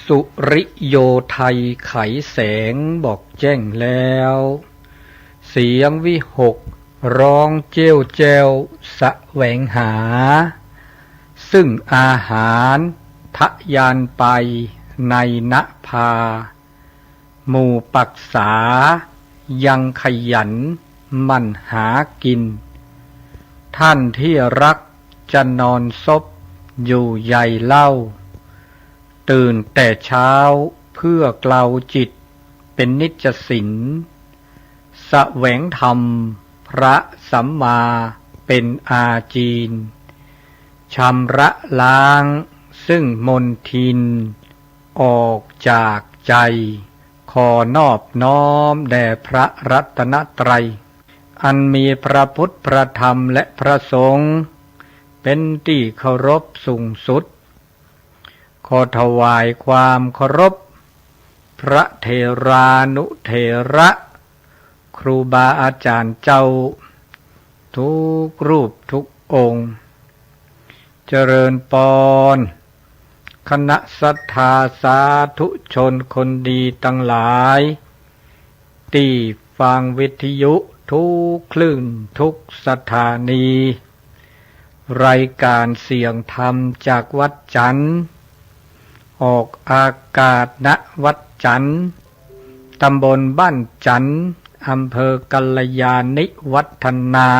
สุริโยไทยไขแสงบอกแจ้งแล้ว เสียงวิหกร้องเจ้ยวแจ้วแสวงหา ซึ่งอาหารทะยานไปในนภา หมู่ปักษายังขยันหมั่นหากิน ท่านที่รักจะนอนซบอยู่ใยเล่า ตื่นแต่เช้าเพื่อเกลาจิตเป็นนิจสิน แสวงธรรมพระสัมมาเป็นอาจีน ชำระล้างซึ่งมลทินออกจากใจ ขอนอบน้อมแด่พระรัตนตรัย อันมีพระพุทธพระธรรมและพระสงฆ์เป็นที่เคารพสูงสุด ขอถวายความเคารพ พระเถรานุเถระ ครูบาอาจารย์เจ้า ทุกรูปทุกองค์ เจริญปอน คณะศรัทธาสาธุชนคนดีทั้งหลาย ที่ฟังวิทยุทุกคลื่นทุกสถานี รายการเสียงธรรมจากวัดจันทน์ ออกอากาศณวัดจันทน์ ตำบลบ้านจันทน์ อำเภอกัลยาณิวัฒนา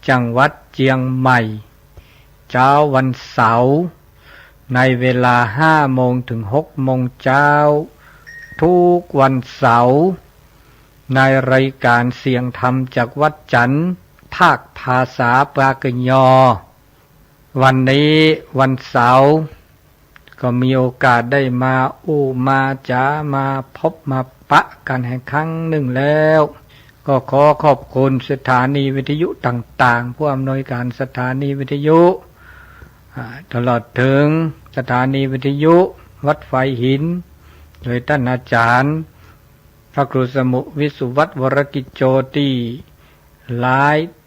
จังหวัดเชียงใหม่ เช้าวันเสาร์ ในเวลาห้าโมงถึงหกโมงเช้า ทุกวันเสาร์ ในรายการเสียงธรรมจากวัดจันทน์ ภาคภาษาปากยอ วันนี้วันเสาร์ ก็มีโอกาสได้มาอู้มาจ๋ามาพบมาปะกันแห่งครั้งหนึ่งแล้ว ก็ขอขอบคุณสถานีวิทยุต่างๆ ผู้อำนวยการสถานีวิทยุ อ่า ตลอดถึงสถานีวิทยุวัดไฟหิน โดยท่านอาจารย์ พระครูสมุวิสุวัตวรกิจโจ ที่ไลฟ์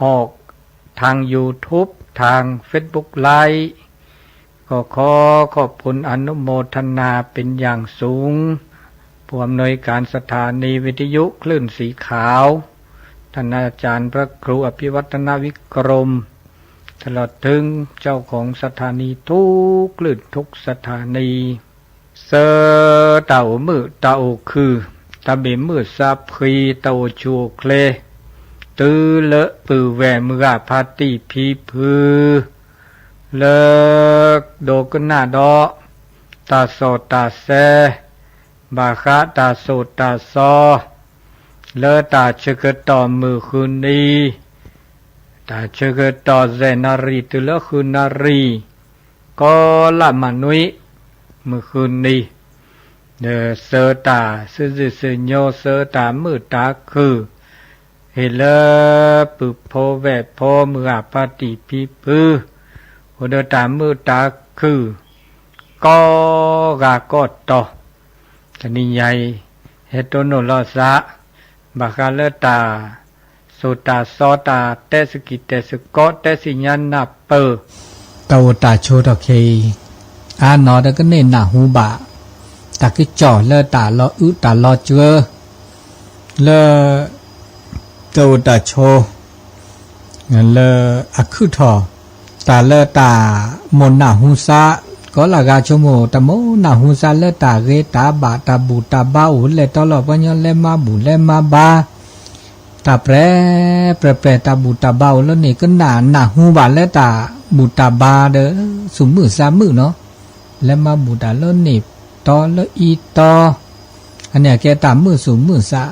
ออกทาง YouTube ทาง Facebook Live ก็ขอขอบคุณอนุโมทนาเป็นอย่างสูง ผู้อำนวยการสถานีวิทยุคลื่นสีขาว ท่านอาจารย์พระครูอภิวัฒนวิกรม ตลอดถึงเจ้าของสถานีทุกคลื่นทุกสถานี ဆၢတၢ်အိၣ်မုာ်တၢ်အိၣ်ခုၣ်, တၢ်ဘ့ၣ်မုၢ်သးဖှံတၢ်အိၣ်ဆူၣ်အိၣ်ချ့, တုၤလၢပုၢ်ဝဲၢ်မုၢ်ဂၤဖါတံၢ်ဖံဖု, လၢဒိကနၣ်ဒီး တၢ်စီၣ်တၢ်ဆဲ, ဘၣ်ဃးတၢ်သိၣ်တၢ်သီ, လၢတၢ်ဆၢကတီၢ်မုၢ်ဃုနံၤ, တၢ်ဆၢကတီၢ်ယဲၢ်နၣ်ရံၣ်တုၤလၢဃုနၣ်ရံၣ်, ကီလၢမၤနွံ, မုၢ်ဃုနံၤ, ဒီးဆၢတၢ်စုဆူၣ်စုညိ ဆၢတၢ်မုာ်တၢ်ခုၣ်, ဟ့ၣ်လၢပုၢ်ဖိဝဲၢ်ဖိမုၢ်ဂၤဖါတံၢ်ဖံဖု, အိၣ်ဒီးတၢ်မုာ်တၢ်ခုၣ်, ကိးဂၤကိးတီၤ, တနံၤညါအံၤ, ဟဲတိၢ်နီၣ်လိာ်သး, ဘၣ်ဃးလၢတၢ် သိၣ်တၢ်သီတၢ်တဲစကံၢ်တဲစကီ တဲစံၣ်ညါနၢ်ပၢၢ်, တၢ်အိၣ်တၢ်ဆိးထီၣ်ခဲအံၤ, အါနီၢ်ဒီးကန့ၢ်နၢ်ဟူဘၣ်, တၢ်ကစီၣ်လၢတၢ်လီၤအုၣ်တၢ်လီၤစှၢ, လၢ တၢ်အိၣ်တၢ်ဆိး လၢအခုၣ်ထီၣ်, တၢ်လၢတၢ်မိၣ်နၢ်ဟူသး, ကိးလၢဂၤဆိကမိၣ် တၢ်မိၣ်နၢ်ဟူသးလၢတၢ်ဂ့ၤတၢ်ဘၣ် တၢ်ဘူၣ်တၢ်ဘါအိၣ်လဲၣ် တီလီၤပှၤကညီလဲၤမၤဘူၣ်လဲၤမၤဘါ, တၢ်ပြဲပြဲပြဲ တၢ်ဘူၣ်တၢ်ဘါအိၣ်လၢန့ၣ် ကနၣ်နၢ်ဟူဘၣ်လၢတၢ်ဘူၣ်တၢ်ဘါဒီး သူၣ်မုာ်သးမုာ်နီၤ, လဲၤမၤဘူၣ်တၢ်လၢန့ၣ်တီလၢအံၤတီ အန့ၣ်အကဲတၢ်မုာ်သူၣ်မုာ်သး,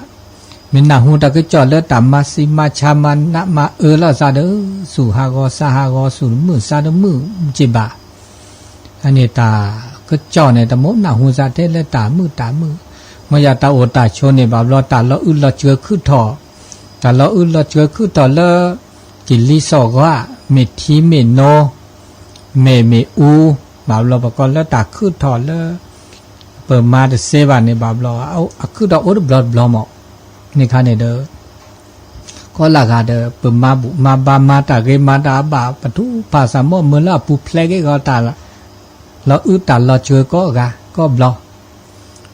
မ့ၢ်နၢ်ဟူတၢ်ကစီၣ်လၢတၢ်မၤသံမၤဆါမၤနးမၤအၢလိာ်သးဒီး သူၣ်ဟးဂီၤသးဟးဂီၤ သူၣ်မုာ်သးတမုာ်က့ဘၣ်, အန့ၣ်တၢ်ကစီၣ်န့ၣ် တမိၣ်နၢ်ဟူသးထဲလၢတၢ်မုာ်တၢ်မုာ်, မ့ၢ်ယၤတၢ်အိၣ်တၢ်ဆိးန့ၣ် ဘၣ်ဘျီတၢ်လီၤအုၣ်လီၤစှၢခုၣ်ထီၣ်, တၢ်လီၤအုၣ်လီၤစှၢခုၣ်ထီၣ်လၢ ကလံၤစိးဂီၤ မ့ၢ်ထံမ့ၢ်နိ မ့ၢ်မ့ၣ်အူ, ဘၣ်ဘျီပကိးလၢတၢ်ခုၣ်ထီၣ်လၢ ပမၤတသ့ဘၣ်န့ၣ် ဘၣ်ဘျီ အခုၣ်ထီၣ်အိၣ်တဘျီတဘျီမး, န့ၣ်ခါန့ၣ်ဒီး ကိးလၢဂၤဒီး ပမၤဘူၣ်မၤဘါမၤတၢ်ဂ့ၤမၤတၢ်အဘၣ် ပထူးဖးသးမီၢ်မုၢ်လၢအပူၤဖျဲးက့ၤဂီၤတၢ် လီၤအုၣ်တၢ်လီၤစှၢကိးဂၤ တဘျီတဘျီ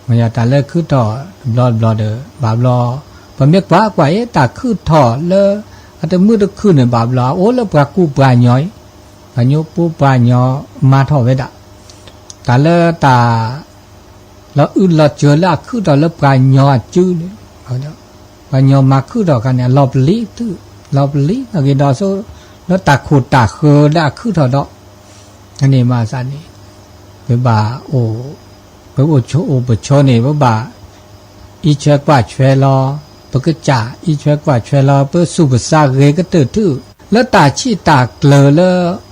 မ့ၢ်ယၤတၢ်လၢခုၣ်ထီၣ်တဘျီတဘျီဒီး ဘၣ်ဘျီ ပမ့ၢ်ကွၢ်ကွၢ်အ့ၣ် တၢ်ခုၣ်ထီၣ်လၢ အတမုာ်တခုၣ်န့ၣ် ဘၣ်ဘျီ အအိၣ်လၢပှၤကူပှၤညီအံၤ ပှၤညိပှၤညီမၤထီၣ်ဝဲဒၣ် တၢ်လၢတၢ် လီၤအုၣ်လီၤစၢၤလၢအခုၣ်ထီၣ်လၢပှၤညီအစုန့ၣ် ပှၤညီမၤခုၣ်ထီၣ်အခါန့ၣ် အလီၤပလံၤသု လီၤပလံၤနီၣ်ဂ့ၤဒီးဆိ လၢတၢ်ခိၣ်တၢ်ဃၢလၢအခုၣ်ထီၣ်ဒီး န့ၣ်မၤစၢ်န့ၣ် ပဘၣ်အိၣ် ပအိၣ်ဆိအိၣ်ပဆိန့ၣ် ပဘၣ် အံးဆွဲကွၢ်ဆွဲလီၤ ပကစၢ် အံးဆွဲကွၢ်ဆွဲလီၤ ပသူၣ်ပသးဂ့ၤကတၢၢ်ထူၣ် လၢတၢ်ဆံၣ်တၢ်ကျၢၤလၢ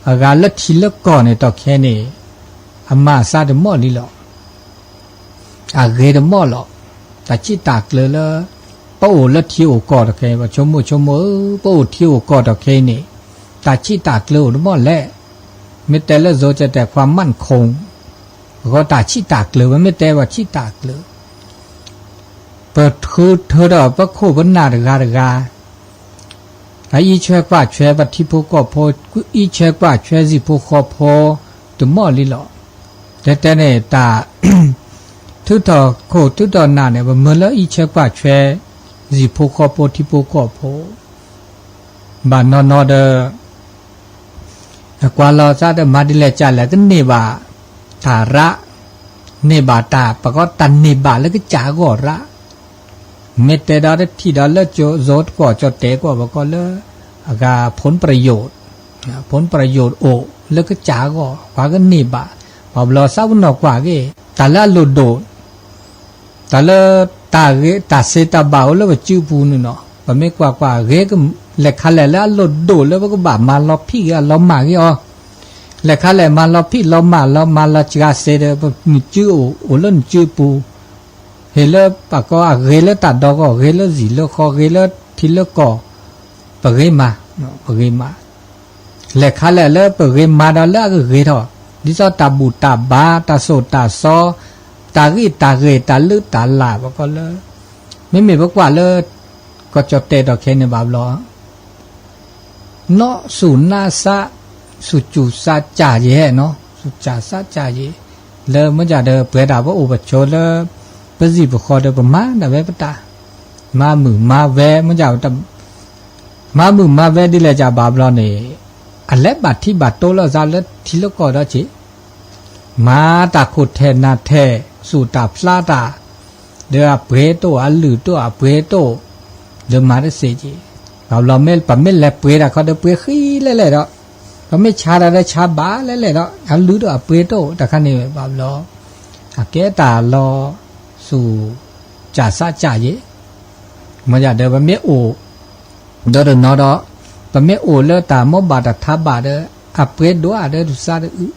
အဂၤလၢထံလၢကီၢ်န့ၣ် တီၢ်ခဲအံၤန့ၣ် အမၤအသးတမီၢ်လံလီၤ. အဂ့ၤတမီၢ်လီၤ. တၢ်ဆံၣ်တၢ်ကျၢၤလၢ ပအိၣ်လၢထံအိၣ်ကီၢ်တီၢ်ခဲအံၤ ပဆိကမိၣ်ဆိကမိၣ်ဧၢ ပအိၣ်ထံအိၣ်ကီၢ်တီၢ်ခဲအံၤန့ၣ် တၢ်ဆံၣ်တၢ်ကျၢၤအိၣ်တမီၢ်လဲၣ်. မ့ၢ်တဲလၢ စီၤကတဲာ်ခွါမၣ်ခိၣ် အဂီၢ်တၢ်ဆံၣ်တၢ်ကျၢၤ ပမ့ၢ်တဲပှၤဆံၣ်တၢ်ကျၢၤ ပဃုထၢထီၣ်ပခိၣ်ပနၢ်တဂၤတဂၤ အံးဆွဲကွၢ်ဆွဲပထံဖိကီၢ်ဖိ အံးဆွဲကွၢ်ဆွဲစံၣ်ဖိဃီဖိ တမီၢ်လံလီၤ. တဲတဲန့ၣ် တၢ် ထုးထီၣ်ခိၣ်ထုးထီၣ်နၢ်န့ၣ် ပမၢလၢအံးဆွဲကွၢ်ဆွဲ စံၣ်ဖိဃီဖိထံဖိကီၢ်ဖိ ဘၣ်နီၢ်နီၢ်ဒီး ကွၢ်လီၤသးဒီးမၤဒ်လဲၣ်ကလဲၣ် ကန့ၢ်ဘၣ်တၢ်ရး န့ၢ်ဘၣ်တၢ် ပကီတၢ်န့ၢ်ဘၣ်လၢကစၢ်အဂီၢ်ရး မ့ၢ်တဲဒီးတထံၣ်ဒီးလၢကၠိ စီၤတကီၢ်ကၠီၣ်တဲာ်ကီၢ် ပကီလၢ အဂၤ ผลประโยชน์ ผลประโยชน์ အိၣ်လၢကစၢ်အဂီၢ် ပှၤကန့ၢ်ဘၣ် ပှၤဘျီသးပနီၣ်ကွၢ်က့ၤ တၢ်လၢအလိၣ်ဒိၣ် တၢ်လၢ တၢ်ဂ့ၤ တၢ်စံးတၢ်ဘၣ်အိၣ်လၢပစုပူၤန့ၣ်နီၤ ပမ့ၢ်ကွၢ်ကွၢ်ဂ့ၤ လဲၤခါလဲၣ်လၢအလိၣ်ဒိၣ်လၢပကဘၣ်မၤလီၤဖံးက့ၤအီၤလီၤမၢ်က့ၤအီၤ လဲၤခါလဲၣ်မၤလီၤဖံးလီၤမၢ်လီၤမၤလီၤစှၤစ့ဒီး ပနစုအိၣ် အိၣ်လၢနစုပူၤ ဟ့ၣ်လၢပှၤကီအဂ့ၤလၢတၢ်ဒီဂီၢ် ဂ့ၤလၢစံၣ်လၢဃီ ဂ့ၤလၢထံလၢကီၢ် ပဂ့ၤမး ပဂ့ၤမး လဲၤခါလဲၣ်လၢပဂ့ၤမးဒီးလၢအကဂ့ၤထီၣ် ဒ်သိးတၢ်ဘူၣ်တၢ်ဘါ တၢ်သိၣ်တၢ်သီ တၢ်ဂံၢ်တၢ်ဂ့ၤ တၢ်လုၢ်တၢ်လၢ် ပကီလၢ မ့မ့ၢ်ပကွၢ်လၢ ကီၢ်ကၠီၣ်တဲာ်တီၢ်ခဲအံၤန့ၣ်ဘၣ်ဘျီ နီၢ်သူၣ်နါသး သူၣ်စူၤသးစၢ်ယဲၢ်နီၤ သူၣ်စူၤသးစၢ်ယဲၢ် လၢမ့ၢ်ဒ်ဒီး ပှဲၤဒၣ်ပအိၣ်ပဆိးလၢ ပစံၣ်ပဃီဒီး ပမၤဒၣ်ဝဲပတၢ် မၤမုာ်မၤဝဲ မ့ၢ်ဒ် မၤမုာ်မၤဝဲဒ်လဲၣ်ကဘၣ်ဘျီန့ၣ် အလဲၤဘၣ်ထံဘၣ်တိလၢသးလၢထံလၢကီၢ်ဒီးက့ၤ မၤတၢ်ခိၣ်ထဲနၢ်ထဲ သူၣ်တၢ်ဖျါတၢ် ဒီးအပှ့ၤတအိၣ် အလုၢ်တအိၣ် အပှ့ၤတအိၣ် ဒီးမၤတသ့က့ၤ ဘၣ်ဘျီမ့ၢ် ပမ့ၢ်လဲၤပှ့ၤတၢ်ခီဒီးပှ့ၤဃံလဲၣ်လဲၣ်ဒီး ပမ့ၢ်ဆါတၢ်ဒီးဆါဘၣ်လဲၣ်လဲၣ်ဒီး အလုၢ်တအိၣ် အပှ့ၤတအိၣ် တၢ်ခါန့ၣ်ဘၣ်ဘျီ အကဲတၢ်လီၤ သူၣ်စူၤသးစၢ်ယဲၢ် မ့ၢ်ဒ်ဒီး ပမ့ၢ်အိၣ် ဒီးတနီၤဒီး ပမ့ၢ်အိၣ်လၢတၢ်မီၢ်ဘၣ်တၢ်ထါဘၣ်ဒီး အပှ့ၤဒိၣ်ဧါဒီးပသးတအုး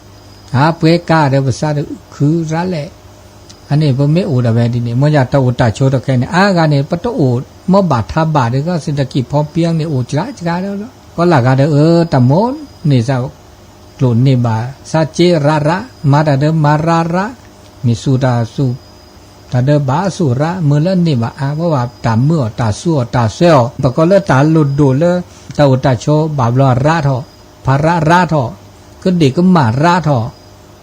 အပှ့ၤကါဒီးပသးတအုးခုရးလဲၣ် အန့ၣ် ပမ့ၢ်အိၣ်ဒၣ်ဝဲဒ်န့ၣ် မ့ၢ်ဒ်တၢ်အိၣ်တၢ်ဆိးတီၢ်ခဲအံၤန့ၣ် အါဂၤန့ၣ် ပတအိၣ်မီၢ်ဘၣ်ထါဘၣ်ဒီး ကီၢ်စ့ၣ်တကံၢ်ဖီပံန့ၣ် အိၣ်စှၤစှၤဒီး ကီၢ်လၢ်ဂၤဒီး အၢ တၢ်မိၣ်န့ၢ်သး ကျိၣ်န့ၢ်ဘၣ် သးစ့ရးရး မၤတၢ်ဒီးမၤရးရး မ့ၢ်သူၣ်တၢ်သူၣ် တၢ်ဒီးဘၣ်သူၣ်ရး မ့ၢ်လၢန့ၢ်ဘၣ်အါ ဘၣ်ဘၣ်တၢ်မုာ်အီၤ တၢ်သူအီၤ တၢ်စွဲအီၤ ပကိးလၢတၢ်လိၣ်ဒိၣ်လၢ တၢ်အိၣ်တၢ်ဆိးဘၣ်ဘျီရးထီၣ် ဖးရးရးထီၣ် ကဒ့ၣ်ကမၣ်ရးထီၣ်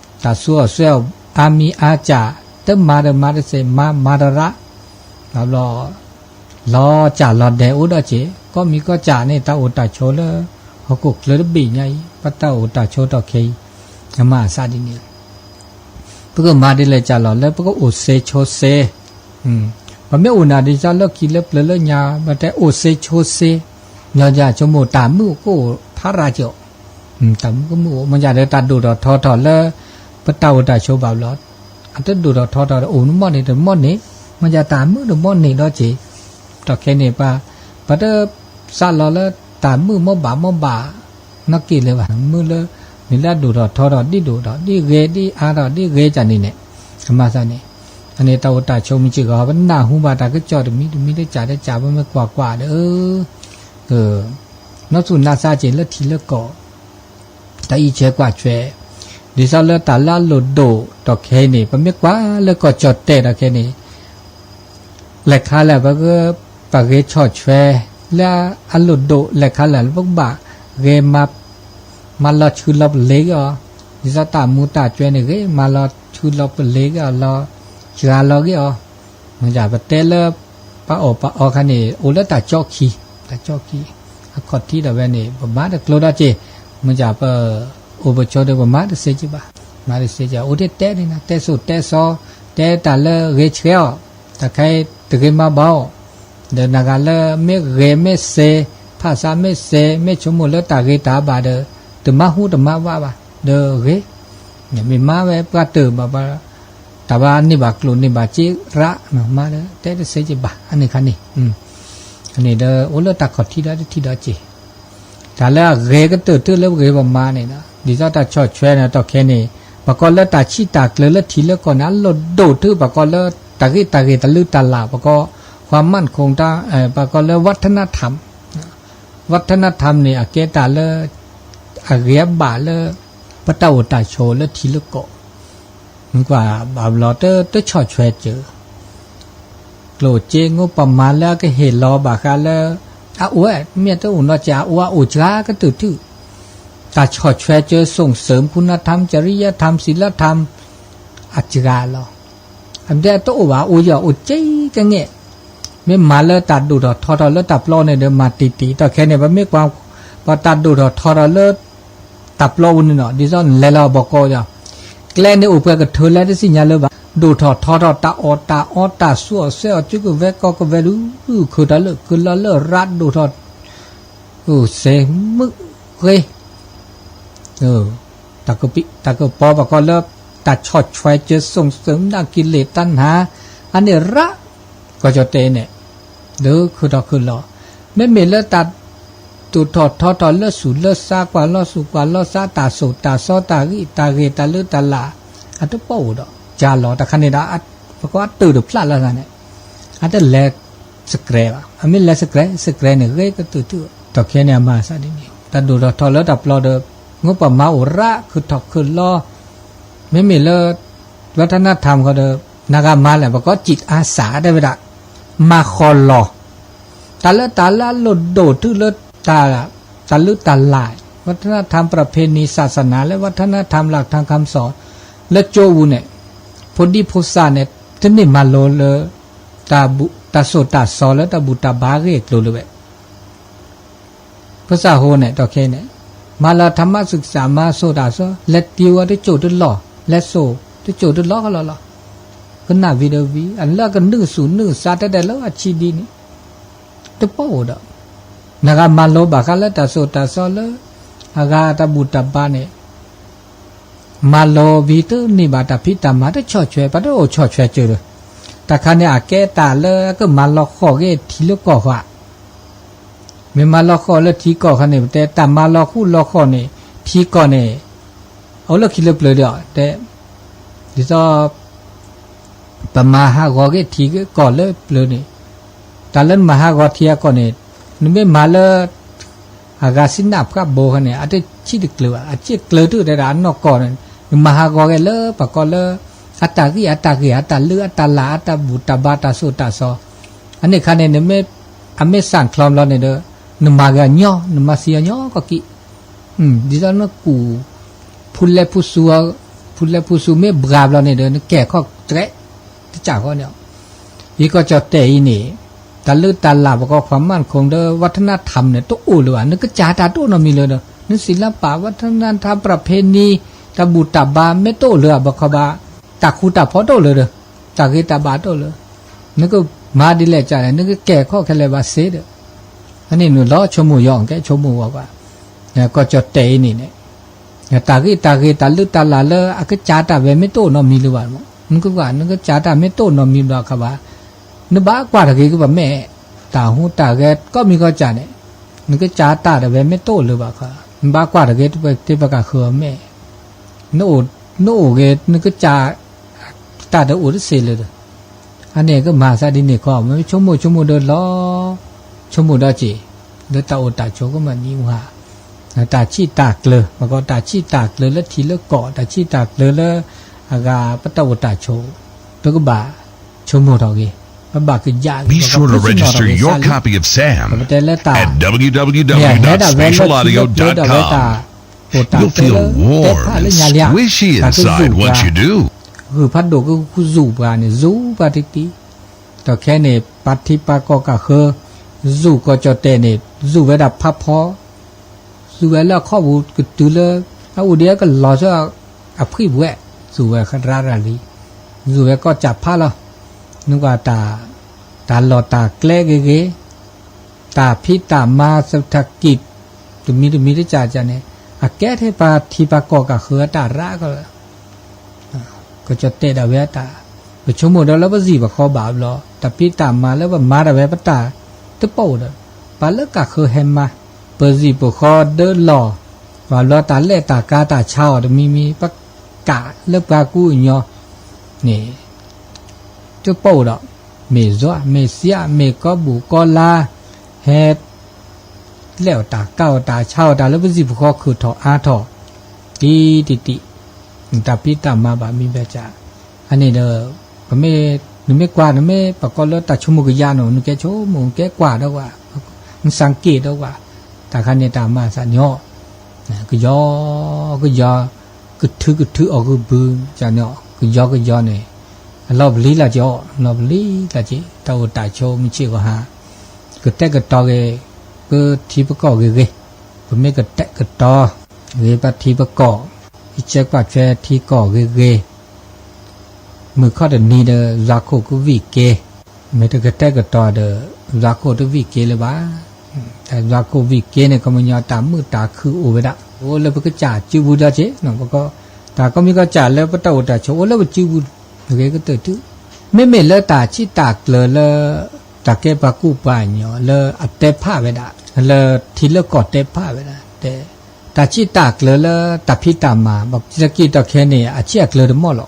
တၢ်သူအီၤစွဲအီၤ အါမံၤအါစၢ် တမၤဒီးမၤတသ့ မၤမၤတရး ဘၣ်ဘျီ လီၤစၢ်လီၤဒဲးအိၣ်ဒီးက့ၤ ကီၢ်မံၤကီၢ်စဲၣ်န့ၣ် တၢ်အိၣ်တၢ်ဆိးလၢ ဟီၣ်ခိၣ်ချၢတဘ့ၣ်ညါအံၤ ပတၢ်အိၣ်တၢ်ဆိးတီၢ်ခဲအံၤ အမၤအသးဒ်န့ၣ် ပကမၤဒ်လဲၣ်ကလဲၣ်လီၤ လၢပကအိၣ်သ့ဆိသ့ ပမ့ၢ်အိၣ်နၤဒ်သိးလၢခံလၢပျၢၤလၢညါ ပတဲအိၣ်သ့ဆိသ့ ညီယၤဆိကမိၣ်တၢ်မုာ်ကအိၣ်ဖးရးကီး တၢ်မုာ်ကမုာ်အိၣ် မ့ၢ်ဒ်ဒီးတၢ်ဒိၣ်ထီၣ်ထီထီၣ်လၢ ပတၢ်အိၣ်တၢ်ဆိးဘၣ်ဘျီ အတဒိၣ်ထီၣ်ထီထီၣ်ဒီးအိၣ်တမီၢ်န့ၣ်တမီၢ်န့ၣ် မ့ၢ်ဒ်တၢ်မုာ်တမီၢ်န့ၣ်ဒီးက့ၤ တီၢ်ခဲအံၤန့ၣ် ပ ပတ စးလီၤလၢတၢ်မုာ်မီၢ်ဘၣ်မီၢ်ဘၣ် နီၢ်က့ၤလၢၤဘၣ် မုာ်လၢ မ့ၢ်လၢအဒိၣ်ထီၣ်ထီထီၣ် ဒ်ဒိၣ်ထီၣ် ဒ်ဂ့ၤဒ်အါထီၣ်ဒ်ဂ့ၤကန့ၣ်န့ၣ် အမၤသးန့ၣ် အန့ၣ်တၢ်အိၣ်တၢ်ဆိးမ့ၢ်စ့ၢ်ကီး ပနၢ်ဟူဘၣ်တၢ်ကစီၣ်တမံၤတမံၤတကးတကး ပမ့ၢ်ကွၢ်ကွၢ်ဒီး နီၢ်သူၣ်နါသးက့ၤလၢထံလၢကီၢ် တၢ်အံးဆွဲကွၢ်ဆွဲ ဒ်သိးလၢတၢ်လၢအလိၣ်ဒိၣ်တီၢ်ခဲအံၤန့ၣ် ပမ့ၢ်ကွၢ်လၢကီၢ်ကၠီၣ်တဲာ်တီၢ်ခဲအံၤန့ၣ် လဲၤခါလဲၣ် ပက ပဂ့ၤဆီၣ်ဆွဲ လၢအလိၣ်ဒိၣ် လဲၤခါလဲၣ် ပကဘၣ်ဂ့ၤ မၤလီၤဆှုလီၤပလ့ၤက့ၤအီၤ ဒ်သိးတၢ်မူတၢ်ကွဲန့ၣ်ဂ့ၤ မၤလီၤ ထုးလီၤပလ့ၤဂ့ၤအီၤလီၤ, စှၤလီၤဂ့ၤအီၤ, မ့ၢ်ဒ်ပတဲလၢ ပအီၣ်ပအီခါန့ၣ် အိၣ်လၢတၢ်ကၠီခံ, တၢ်ကၠီခံ, အခီၣ်ထံးဒီးဝဲန့ၣ် ပမၤတကျိၤဒီးက့ၤ, မ့ၢ်ဒ်ပ အိၣ်ပဆိးဒီးပမၤတစ့က့ၤဘၣ်, မၤတစ့က့ၤ အိၣ်ထဲတဲန့ၣ် တဲစိၣ်တဲစီ, တဲတၢ်လၢဂ့ၤဆှဲအီၤ, တၢ်ခဲအံၤတဂ့ၤမၤဘၣ်အီၤ, ဒီးနဂၤလၢမ့ၢ်ဂ့ၤမ့ၢ်စ့, ဖးစးမ့ၢ်စ့, မ့ၢ်ဆိကမိၣ်လၢတၢ်ဂ့ၤတၢ်ဘၣ်ဒီး တမၤဟူတမၤဝးဘၣ်, ဒီးဂ့ၤ, မ့ၢ်မၤဝဲပှၤတၢၢ်ဘၣ်ဘၣ်, တၢ်ဘၣ်န့ၢ်ဘၣ်ကျိၣ်န့ၢ်ဘၣ်စ့ရး, မၤဒီးတဲတစ့က့ၤဘၣ်, အန့ၣ်ခါန့ၣ်, အန့ၣ်ဒီးအိၣ်လၢတၢ်ခီၣ်ထံးဒီးတထံၣ်ဒီးက့ၤ တၢ်လၢအဂ့ၤကတၢၢ်ထူၣ်လၢပဂ့ၤပမၤန့ၣ်, ဒ်သိးတၢ်ဆီၣ်ထွဲန့ၣ် တီၢ်ခဲန့ၣ်, ပကိးလၢတၢ်ဆံၣ်တၢ်ကျၢၤလၢထံးလၢကီၢ်န့ၣ် အလီၢ်ဒိၣ်ထူၣ် ပကိးလၢတၢ်ဂ့ၢ်တၢ်ဂ့ၢ်တၢ်လုၢ်တၢ်လၢ် ပကိး ความมั่นคง တၢ် ပကိးလၢ วัฒนธรรม, วัฒนธรรม န့ၣ် အကဲတၢ်လၢ အဂ့ၤအဘၣ်လၢ ပတၢ်အိၣ်တၢ်ဆိးလၢထံးလၢကီၢ် မ့ၢ်ကွၢ်ဘၣ်ဘျီတဆီၣ်ထွဲစၢၤ, ကျိၣ်စ့ ငိုးပမၤလၢအကဟ့ၣ်လီၤဘၣ်ဃးလၢ အအိၣ်ဝဲ မ့ၢ်တအိၣ်နီတစဲး အအိၣ်အအိၣ်စှၤကတၢၢ်ထူၣ်, တၢ်ဆီၣ်ထွဲစၢၤ ส่งเสริมคุณธรรม จริยธรรม ศีลธรรม အစှၤလီၤ, အဒဲတအိၣ်ဘၣ် အိၣ်ယီၤအိၣ်ကဲကဲငဲၢ်, မ့ၢ်မၤလၢတၢ်ဒိၣ်ထီၣ်ထီထီၣ်လၢတၢ်ပျီန့ၣ်ဒီး မၤတံၢ်တံၢ် တီၢ်ခဲန့ၣ် ပမ့ၢ်ကွၢ် ပှၤတၢ်ဒိၣ်ထီၣ်ထီထီၣ်လၢ တၢ်ပျီပူၤန့ၣ်နီၤ ဒ်သိးနလဲၤလီၤဘီကီယီၤ, ကျဲန့ၣ်အိၣ်ပှဲၤကထၢလၢတသ့ၣ်ညါလၢၤဘၣ်, ဒိၣ်ထီၣ်ထီထီၣ် တၢ်အီၣ်တၢ်အီ တၢ်ဆူၣ်အီၣ်ဆဲးအီၣ် စုကဝဲၤကီၢ်ကဝဲၤဒုး ခုၣ်ထီၣ်လၢ ကလီၤလၢရးဒိၣ်ထီၣ် အိၣ်စဲးမုၢ်ဃ့ တၢ်ကပံးတၢ်ကပီၤ ပကိးလၢ တၢ်ဆီၣ်ထွဲစၢၤ ส่งเสริมด้านกิเลสตัณหา အန့ၣ်ရး ကီၢ်ကၠီၣ်တဲာ်အံၤန့ၣ် လၢခုၣ်ထီၣ်ခုၣ်လီၤ, မ့မ့ၢ်လၢတၢ် ဒိၣ်ထီၣ်ထီထီၣ်လၢသူၣ်လၢသး ကွၢ်လီၤသူၣ်ကွၢ်လီၤသး တၢ်စိၢ်တၢ်စီ တၢ်ဂံၢ်တၢ်ဂ့ၤ တၢ်လုၢ်တၢ်လၢ် အတပိာ်အိၣ်ဒီး ကၢ်လီၤတခါန့ၣ်ဒီး ပကိးအတုာ်တဖျးလၢသးန့ၣ် အတလဲၤစကြဲးဘၣ်, အမ့ၢ်လဲၤစကြဲး စကြဲးန့ၣ် ဂ့ၤကတၢၢ်ထူၣ် တီၢ်ခဲန့ၣ် အမၤသးဒ်န့ၣ် တၢ်ဒိၣ်ထီၣ်ထီထီၣ်လၢတၢ်ပျီဒီး ငိုးပမၤအိၣ်ရး ခုၣ်ထီၣ်ခုၣ်လီၤ, မ့မ့ၢ်လၢ วัฒนธรรม ဃီဒီး နဂၤမၤလဲၣ် ပကိး จิตอาสา တဲဝဲဒၣ် မၤဃီၤလီၤ တၢ်လၢတၢ်လၢအလီၢ်ဒိၣ်ထူၣ်လၢ တၢ်လုၢ်တၢ်လၢ် วัฒนธรรม ประเพณี ศาสนา လၢ วัฒนธรรม หลักธรรมคำสอน လၢကၠိပူၤန့ၣ် ဖိဒံဖိသၣ်န့ၣ် တန့ၢ်မၤလိလၢ တၢ်စိၢ်တၢ်စီလၢတၢ်ဘူၣ်တၢ်ဘါအဂ့ၢ်အကျိၤလၢၤဝဲ ဖိသၣ်ဃိန့ၣ် တီၢ်ခဲန့ၣ် မၤလၢ ธรรมศึกษา မၤစိၢ်တၢ်စီ လဲၤတံၤဝဲတစိၢ်တလီၢ် လဲၤစိာ်တစိၢ်တလီၢ်ဃီလီၤလီၤ, ကနၣ်ဝံၤဒီးဝံၤ အလၢကနုာ်ဆူၣ်နုာ်သးတဲဒဲးလၢအဆံးဒ်န့ၣ် တပိာ်အိၣ်ဒီး နဂၤမၤလိဘၣ်ဃးလၢတၢ်စိၢ်တၢ်စီလၢ အဂၤတၢ်ဘူၣ်တၢ်ဘါန့ၣ် မၤလီၤဝံၤတန့ၢ်ဘၣ်တၢ်ဖံးတၢ်မၤတဆီၣ်ထွဲ ပတအိၣ်ဆီၣ်ထွဲစၢၤဒီး တၢ်ခါန့ၣ် အကဲတၢ်လၢအကမၤလီၤဃီၤဂ့ၤထံလၢကီၢ်ဃီ မ့ၢ်မၤလီၤဃီၤလၢထံကီၢ်ခါန့ၣ် ပတဲတၢ်မၤလီၤဃူလီၤဃီၤန့ၣ် ထံကီၢ်န့ၣ် အိၣ်လၢခံလၢပျၢၤဒီး တဲ ဒ်သိး ပမၤဟးဂီၤက့ၤထံကီၢ်လၢပျၢၤန့ၣ် တၢ်လၢနမၤဟးဂီၤထံအကီၢ်န့ၣ် နမ့ၢ်မၤလၢ အဂၤစံနၢ်ဖှးဘိခါန့ၣ် အတဆံၣ်တကျၢၤဘၣ် အစ့ၣ်ကျၢၤတုၤတဲဒၣ်အနီၢ်ကီၢ်န့ၣ် နမၤဟးဂီၤက့ၤလၢပှၤကိးလၢ အတၢ်ဂံၢ်အတၢ်ဂ့ၤ အတၢ်လုၢ်အတၢ်လၢ် အတၢ်ဘူၣ်တၢ်ဘါ တၢ်စိၢ်တၢ်စီ အန့ၣ်ခါန့ၣ် နမ့ၢ် အမ့ၢ်စၢ်ချီဘျီန့ၣ်ဒီး နမၤဂ့ၤအညီ နမၤသံအညီကီၢ်ကံၣ် ဒ်သိးနကူၣ် ဖူလဲဖူစူၤ ဖူလဲဖူစူၤမ့ၢ်ဘှါဘျီန့ၣ်ဒီး နကဲခီၣ်တရဲ တစၢ်ဃီန့ၣ် ယကီၢ်ကၠီၣ်တဲာ်အံၤန့ၣ် တၢ်လုၢ်တၢ်လၢ် ပကိး ความมั่นคง ဒီး วัฒนธรรม န့ၣ် တအိၣ်လၢၤဘၣ် နကစၢ်တၢ်တအိၣ်နီတမံၤလၢၤဒီး န ศิลปะ วัฒนธรรม ประเพณี တၢ်ဘူၣ်တၢ်ဘါ မ့ၢ်တအိၣ်လၢၤဘၣ် ဘၣ်ခီဘၣ် တၢ်ဃူတၢ်ဖိးတအိၣ်လၢၤဒီး တၢ်ဂ့ၤတၢ်ဘၣ်တအိၣ်လၢၤ နကမၤဒ်လဲၣ်ကလဲၣ် နကကဲခီၣ်ခဲလၢာ်ဘၣ်စ့ဒီး အန့ၣ်နုာ်လီၤဆိကမိၣ်ယီၤ ကဲဆိကမိၣ်ဝဲကွၢ် ကီၢ်ကၠီၣ်တဲာ်အံၤန့ၣ်န့ၣ် တၢ်ဂ့ၢ်တၢ်ဂ့ၤ တၢ်လုၢ်တၢ်လၢ်လၢအကစၢ်တၢ်ဝဲမ့ၢ်တအိၣ်နီတမံၤလၢၤဘၣ် နကကွၢ် နကစၢ်တၢ်မ့ၢ်တအိၣ်နီတမံၤဘၣ်ခါဘၣ် နဘၣ်ကွၢ်တဂ့ၤကဘၣ်မဲာ် တၢ်ဟူးတၢ်ဂဲၤ ကီၢ်မံၤကီၢ်စၢ်န့ၣ် နကစၢ်တၢ်တဝဲမ့ၢ်တအိၣ်လၢၤဘၣ်ခါ နဘၣ်ကွၢ်တဂ့ၤ တပကဃၢၤအမဲာ် နအိၣ်ဂ့ၤ နကစၢ် တၢ်တအိၣ်တသ့လၢၤဒီး အန့ၣ်ကမၤသးဒ်န့ၣ်ခီ မ့ၢ်ဆိကမိၣ်ဆိကမိၣ်ဒီးလီၤ ဆိကမိၣ်ဒီးက့ၤ လၢတၢ်အိၣ်တၢ်ဆိးကမၤနံၤဝဲ တၢ်ဆံၣ်တၢ်ကျၢၤ ပကိးတၢ်ဆံၣ်တၢ်ကျၢၤလၢထံလၢကီၢ် တၢ်ဆံၣ်တၢ်ကျၢၤလၢ အဂၤပတၢ်အိၣ်တၢ်ဆိး ပကဘၣ်ဆိကမိၣ်ထီၣ်ဂ့ၤ ပဘၣ်ကယးဂ့ၤ ပကပစံၣ်နီၤထီၣ်ဂ့ၤ ပတဲလၢတၢ် မ့ၢ်အဟဲဒၣ်ဝဲလၢထံလၢကျၢၤဒၣ်ဝဲတၢ် အိၣ်တၢ်ကျၢၤလၢ တဲဖးလၢညါလံဧါ တၢ်ကယူၢ်ပှၤ ဂုၢ်ဖးဒိၣ်ကဃုစူၣ်ပှၤန့ၣ် စူၣ်ပှၤတံၢ်တံၢ်, ဒီးခဲန့ၣ် ပှၤထံပှၤကီၢ်ကးဃၢ, စူၣ်ကီၢ်ကၠီၣ်တဲၣ်န့ၣ် စူၣ်ဝဲဒၣ်ဖးဖီ, စူၣ်ဝဲလၢအခီၣ်ပူၤကတုၤလၢ အအိၣ်ဒံးကလီၤဆၢ အဖှံပဝဲ, စူၣ်ဝဲရၤရၤလံ, စူၣ်ဝဲကီၢ်ကၠးဖးလီၤ, နကွၢ် တၢ်လီၢ်တၢ်ကျဲဂ့ၤဂ့ၤ, တၢ်ဖံးတၢ်မၤ เศรษฐกิจ တမံၤတမံၤတကးကးန့ၣ် အကဲထဲပှၤထံပှၤကီၢ်ကးဃၢအတၢ်ရးကီးလီၤ. ကကၠီၣ်တဲၣ်ဒၣ်ဝဲတၢ်, ပဆိကမိၣ်ဒီးလၢပစံၣ်ပဃီဘၣ်ဘျီ တၢ်ဖံးတၢ်မၤလၢပမၤဒၣ်ဝဲပတၢ်တပိာ်ဒီး, ပှၤလၢကးဃၢဟဲမၤ, ပစံၣ်ပဃီဒၢလီၢ်, ပှၤဘျီတၢ်လဲၣ်တၢ်ကါတၢ်ဆါအီၤတမံၤမံၤ ပကးလၢပှၤကူအညီန့ၣ် တပိာ်ဒီး, မ့ၢ်ယွၤ မ့ၢ်စံး မ့ၢ်ကီၢ်ဘူၣ်ကီၢ်လါ, ဟဲ လဲၣ်အီၤတၢ်ကါအီၤတၢ်ဆါအီၤတၢ်လၢပစံၣ်ပဃီခုၣ်ထီၣ်အါထီၣ်, တံၢ်တံၢ်တံၢ်, တၢ်ဖံးတၢ်မၤဘၣ်မံဘၣ်ကး, အန့ၣ်ဒီး, နမ့ၢ်ကွၢ် နမ့ၢ်ပှၤကိးလၢတၢ်ဆိကမိၣ်ကယၤနီၤ နကဲဆိကမိၣ် နကဲကွၢ်ဒီးကွၢ်, နစၢ်က့ၣ်ဒီးကွၢ်, တၢ်ခါန့ၣ်တၢ်မၤသးန့ၣ်အီၤ, ကယီကယီ, ကထုကထုအီၤဂုာ်ဘုန့ၣ်, ကယီကယီန့ၣ်, အလီၤပလံၤလၢက့ၤအီၤ လီၤပလံၤလၢက့ၤ တၢ်အိၣ်တၢ်ဆိးမုၢ်ဆ့ၣ်ဂီၤဟါ, ကတဲာ်ကတီၤဂ့ၤ, ပထံပကီၢ်ဂ့ၤဂ့ၤ, ပမ့ၢ်ကတဲာ်ကတီၤဂ့ၤပထံပကီၢ်, ကကဲကွၢ်ထွဲထံကီၢ်ဂ့ၤဂ့ၤ, မုၢ်ခီၣ်တနံၤဒီး ယွၤခိၣ်ကဝံၣ်က့ၤ, မ့ၢ်တကတဲာ်ကတီၤဒီး ယွၤခိၣ်တဝံၣ်က့ၤလၢၤဘၣ်. ယွၤခိၣ်ဝံၣ်က့ၤန့ၣ် ခီပညီတၢ်မုာ်တၢ်ခုၣ်အိၣ်ဝဲဒၣ်, အိၣ်လၢပကစၢ်စုပူၤဒီးက့ၤ, တၢ်ကိးမံၤကိးစၢ်လၢပတၢ်အိၣ်တၢ်ဆိးအိၣ်လၢပစုပူၤ, ဂ့ၤကတၢၢ်တုၤ, မ့မ့ၢ်လၢတၢ်ဆံးတၢ်ကျၢၤလၢ တၢ်ကဲပှၤကူပှၤကညီလၢအတဲဖးဝဲဒၣ်, လၢထံလၢကီၢ်တဲဖးဝဲဒၣ်, တၢ်ဆံးတၢ်ကျၢၤလၢတၢ်ဖံးတၢ်မၤ ဘၣ်စကံးတီၢ်ခဲန့ၣ် အဆံးအကျၢၤတမီၢ်လီၤ.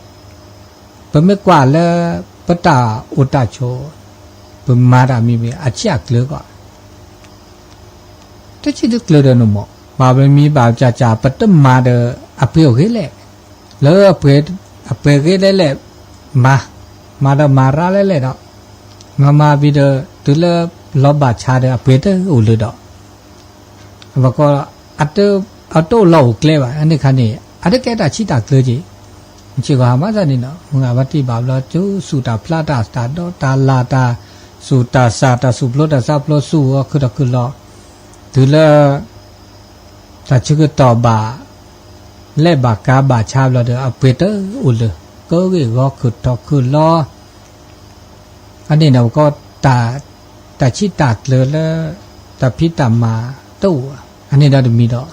ပမ့ၢ်ကွၢ်လၢပတၢ်အိၣ်တၢ်ဆိး, ပမၤတၢ်မံၤမံၤ အဆံးအကျၢၤကီး, တဆံးတကျၢၤဒီးန့ၣ်မး, ဘၣ်မံၤမံၤဘၣ်ကၢ်ကၢ် ပတမၤဒီးအပှ့ၤအိၣ်ဂ့ၤလဲၣ်, လၢအပှ့ၤဂ့ၤလဲၣ်လဲၣ်, မၤ, မၤဒီးမၤရၤလဲၣ်လဲၣ်ဒီး, မၤမၤဝံၤဒီး တုၤလၢလီၤဘၣ်ဆါဒီးအပှ့ၤတအိၣ်လၢၤဒီး အဘၣ်ကီ, အတအိၣ်လီၢ်အိၣ်ကျဲဘၣ်, အန့ၣ်ခါန့ၣ် အတကဲတၢ်ဆံးတၢ်ကျၢၤက့ၤ, မုၢ်ဆ့ၣ်ဂီၤဟါမးသးန့ၣ်နီၤ, မုၢ်ဂၤဘၣ်တံၢ်ဘၣ်ဘျီ စူၣ်တၢ်ဖျါတၢ် တၢ်ဒိးတၢ်လၢ် တၢ်စူၣ်တၢ်စၢ် တၢ်စူၣ်ဖျိတၢ်စၢ်ဖျိ စူၣ်အီၤခုၣ်ထီၣ်ခုၣ်လီၤ, တုၤလၢ တၢ်ဆၢကတီၢ်ဘၣ် လဲၣ်ဘၣ်ကါဘၣ်ဆါဘျီဒီး အပှ့ၤတအိၣ်လၢၤ, ကဂ့ၢ်ဂီၤခုၣ်ထီၣ်ခုၣ်လီၤ, အန့ၣ်န့ၣ် ပကီ တၢ်ဆံးတၢ်ကျၢၤလၢ တၢ်ဖံးတၢ်မၤတအိၣ်, အန့ၣ်ဒီးတမံၤဒီး, ဒီးတၢ်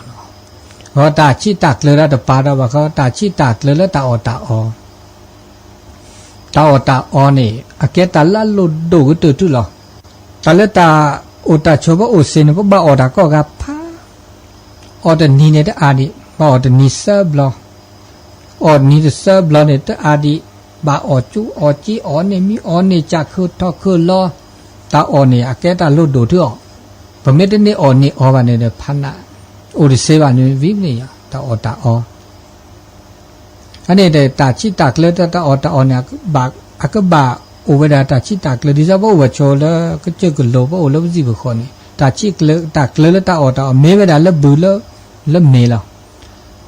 ဆံးတၢ်ကျၢၤဒီးတပၤဒီးဘၣ်ဃီ တၢ်ဆံးတၢ်ကျၢၤလၢတၢ်အီၣ်တၢ်အီ, တၢ်အီၣ်တၢ်အီန့ၣ် အကဲတၢ်လၢအလိၣ်ဒိၣ်ကတၢၢ်တုၤလီၤ. တၢ်လၢတၢ်အိၣ်တၢ်ဆိးပအိၣ်စ့ၢ်န့ၣ် ပဘၣ်အီၣ်တၢ်ကိးဂၤဖး, အီၣ်တနံၤန့ၣ်တအါဒံး ဘၣ်အီၣ်တနံၤသၢဘျီ, အီၣ်တနံၤတသၢဘျီန့ၣ် တအါဒံး, ဘၣ်အီၣ်ကၠူအီၣ်က့အီၣ်န့ၢ်မံအီၣ်န့ၢ်ကးခုၣ်ထီၣ်ခုၣ်လီၤ, တၢ်အီၣ်န့ၣ် အကဲတၢ်လိၣ်ဒိၣ်တုၤအီၤ, ပမ့ၢ်တန့ၢ်အီၣ်န့ၢ်အီဘၣ်န့ၣ်ဒီး ဖးနး, အိၣ်တသ့ဘၣ်န့ၣ် ဝံၤမ့ၢ်ယါ တၢ်အီၣ်တၢ်အီ အန့ၣ်ဒီးတၢ်ဆံးတၢ်ကျၢၤတၢ်အီၣ်တၢ်အီန့ၣ် အကဘၣ်အိၣ်ဝဲဒၣ်တၢ်ဆံးတၢ်ကျၢၤ ဒ်သိးပအိၣ်ဝဲဆိးလၢကစၢၢ်ကလိၤ ပအိၣ်လၢပစံၣ်ပဃီန့ၣ် တၢ်ဆံးတၢ်ကျၢၤလၢတၢ်အီၣ်တၢ်အီ မ့ၢ်ဝဲဒၣ်လၢဘုလၢ လၢမ့ၤလီၤ.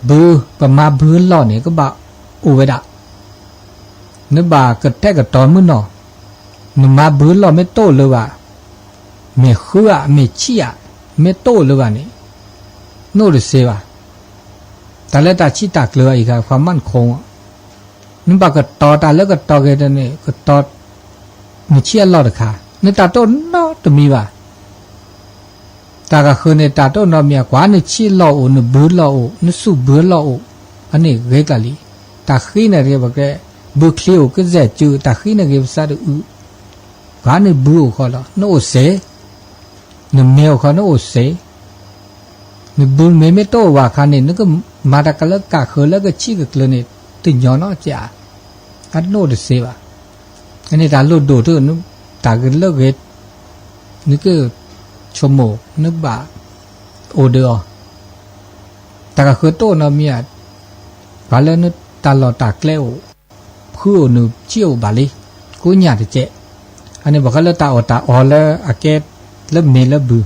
ဘု ပမၤဘုအလီၢ်န့ၣ် ကဘၣ်အိၣ်ဝဲဒၣ် နဘၣ်ကတဲာ်ကတီၤမုၢ်နီၢ်, နမၤဘုအလီၢ်မ့ၢ်တအိၣ်လၢၤဘၣ်, မ့ၢ်ဃုဧါ မ့ၢ်ဆံးဧါ, မ့ၢ်တအိၣ်လၢၤဘၣ်န့ၣ် နအိၣ်တသ့ဘၣ်. တၢ်လၢတၢ်ဆံးတၢ်ကျၢၤအံၤ ခါ ความมั่นคง နဘၣ်ကတီၤတၢ်လၢကတီၤဂ့ၤဒီးန့ၣ် ကတီၤ နဆံးအလီၢ်တခါ နတၢ်တအိၣ်နီတမံၤဘၣ်. တၢ်ကဃၢၤန့ၣ် တၢ်တအိၣ်နီတမံၤ ကွၢ်နဆံးလီၢ်အိၣ် နဘုလီၢ်အိၣ် နစူၣ်ဘုလီၢ်အိၣ် အန့ၣ်ဂ့ၤကျါလံ. တၢ်ဃံန့ၣ်ဂ့ၤ ပကဲ ဘုချံအိၣ် ကစဲၣ်စု တၢ်ဃံန့ၣ်ဂ့ၤ ပသးတအုး ကွၢ်နဘုအိၣ်ဃီလီၤ နအိၣ်စ့ၢ် နမ့ၤအိၣ်ဃီ နအိၣ်စ့ၢ်, နဘုမ့ၤမ့ၢ်တအိၣ်ဘၣ်အခါန့ၣ် နကမၤတၢ်ကလၢကဃၢၤလၢကဆံးကကျၢၤန့ၣ် တညီနီတစဲးဧါ. အနအိၣ်တသ့ဘၣ်. အန့ၣ်တၢ်လိၣ်ဒိၣ်ထီၣ် တၢ်ဂ့ၤလၢဂ့ၤ နကဆိကမိၣ် နဘၣ်အိၣ်ဒီးအီၤ တၢ်ကဃၢၤတအိၣ်နီတမံၤဧါ, ပှၤလၢနတၢ်လီၢ်တၢ်ကျဲအိၣ် ဖုအိၣ်နုာ်ဆံးအိၣ်ဘၣ်လံ ကိးညၣ်တကဲး. အန့ၣ်ဘၣ်ဃးလၢတၢ်အီၣ်တၢ်အီလၢအကဲလၢမ့ၤလၢဘု, အ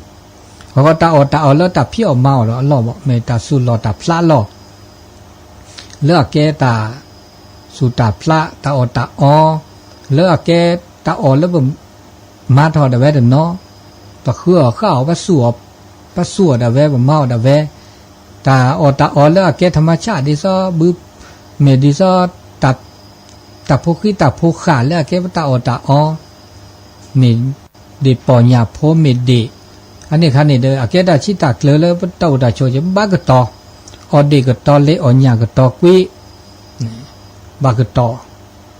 ဃိတၢ်အီၣ်တၢ်အီလၢတၢ်ဖံးအီၣ်မၤအီၣ်ဒီးအလီၢ်ဘၣ် မ့ၢ်တၢ်စူၢ်လီၢ်တၢ်ဖျးလီၢ် လၢအကဲတၢ် စူၢ်တၢ်ဖျး တၢ်အီၣ်တၢ်အီ လၢအကဲတၢ်အီၣ်လၢပ မၤထီၣ်ဒၣ်ဝဲတနီၤ, ပဃုအီၣ်ဃၣ်အီၣ် ပစူၢ်အီၣ်, ပစူၢ်အီၣ်ဒၣ်ဝဲ ပမၤအီၣ်ဒၣ်ဝဲ, တၢ်အီၣ်တၢ်အီလၢအကဲထမဆၣ်ဒ်သိး ဘု မ့ၢ်ဒ်သိး တၢ်ဖိဃံတၢ်ဖိဃၢ်လၢအကဲပတၢ်အီၣ်တၢ်အီ, မ့ၢ်ဒ့ၣ်ပီၢ်ညၣ်ဖိမ့ၢ်ဒ့ၣ်, အန့ၣ်ခါန့ၣ်ဒီး အကဲတၢ်ဆံးတၢ်ကျၢၤလၢပတၢ်အိၣ်တၢ်ဆိးက့ ဘၣ်ကတီၤ, အီၣ်ဒ့ၣ်ကတီၤလ့ အီၣ်ညၣ်ကတီၤကွံ ဘၣ်ကတီၤ,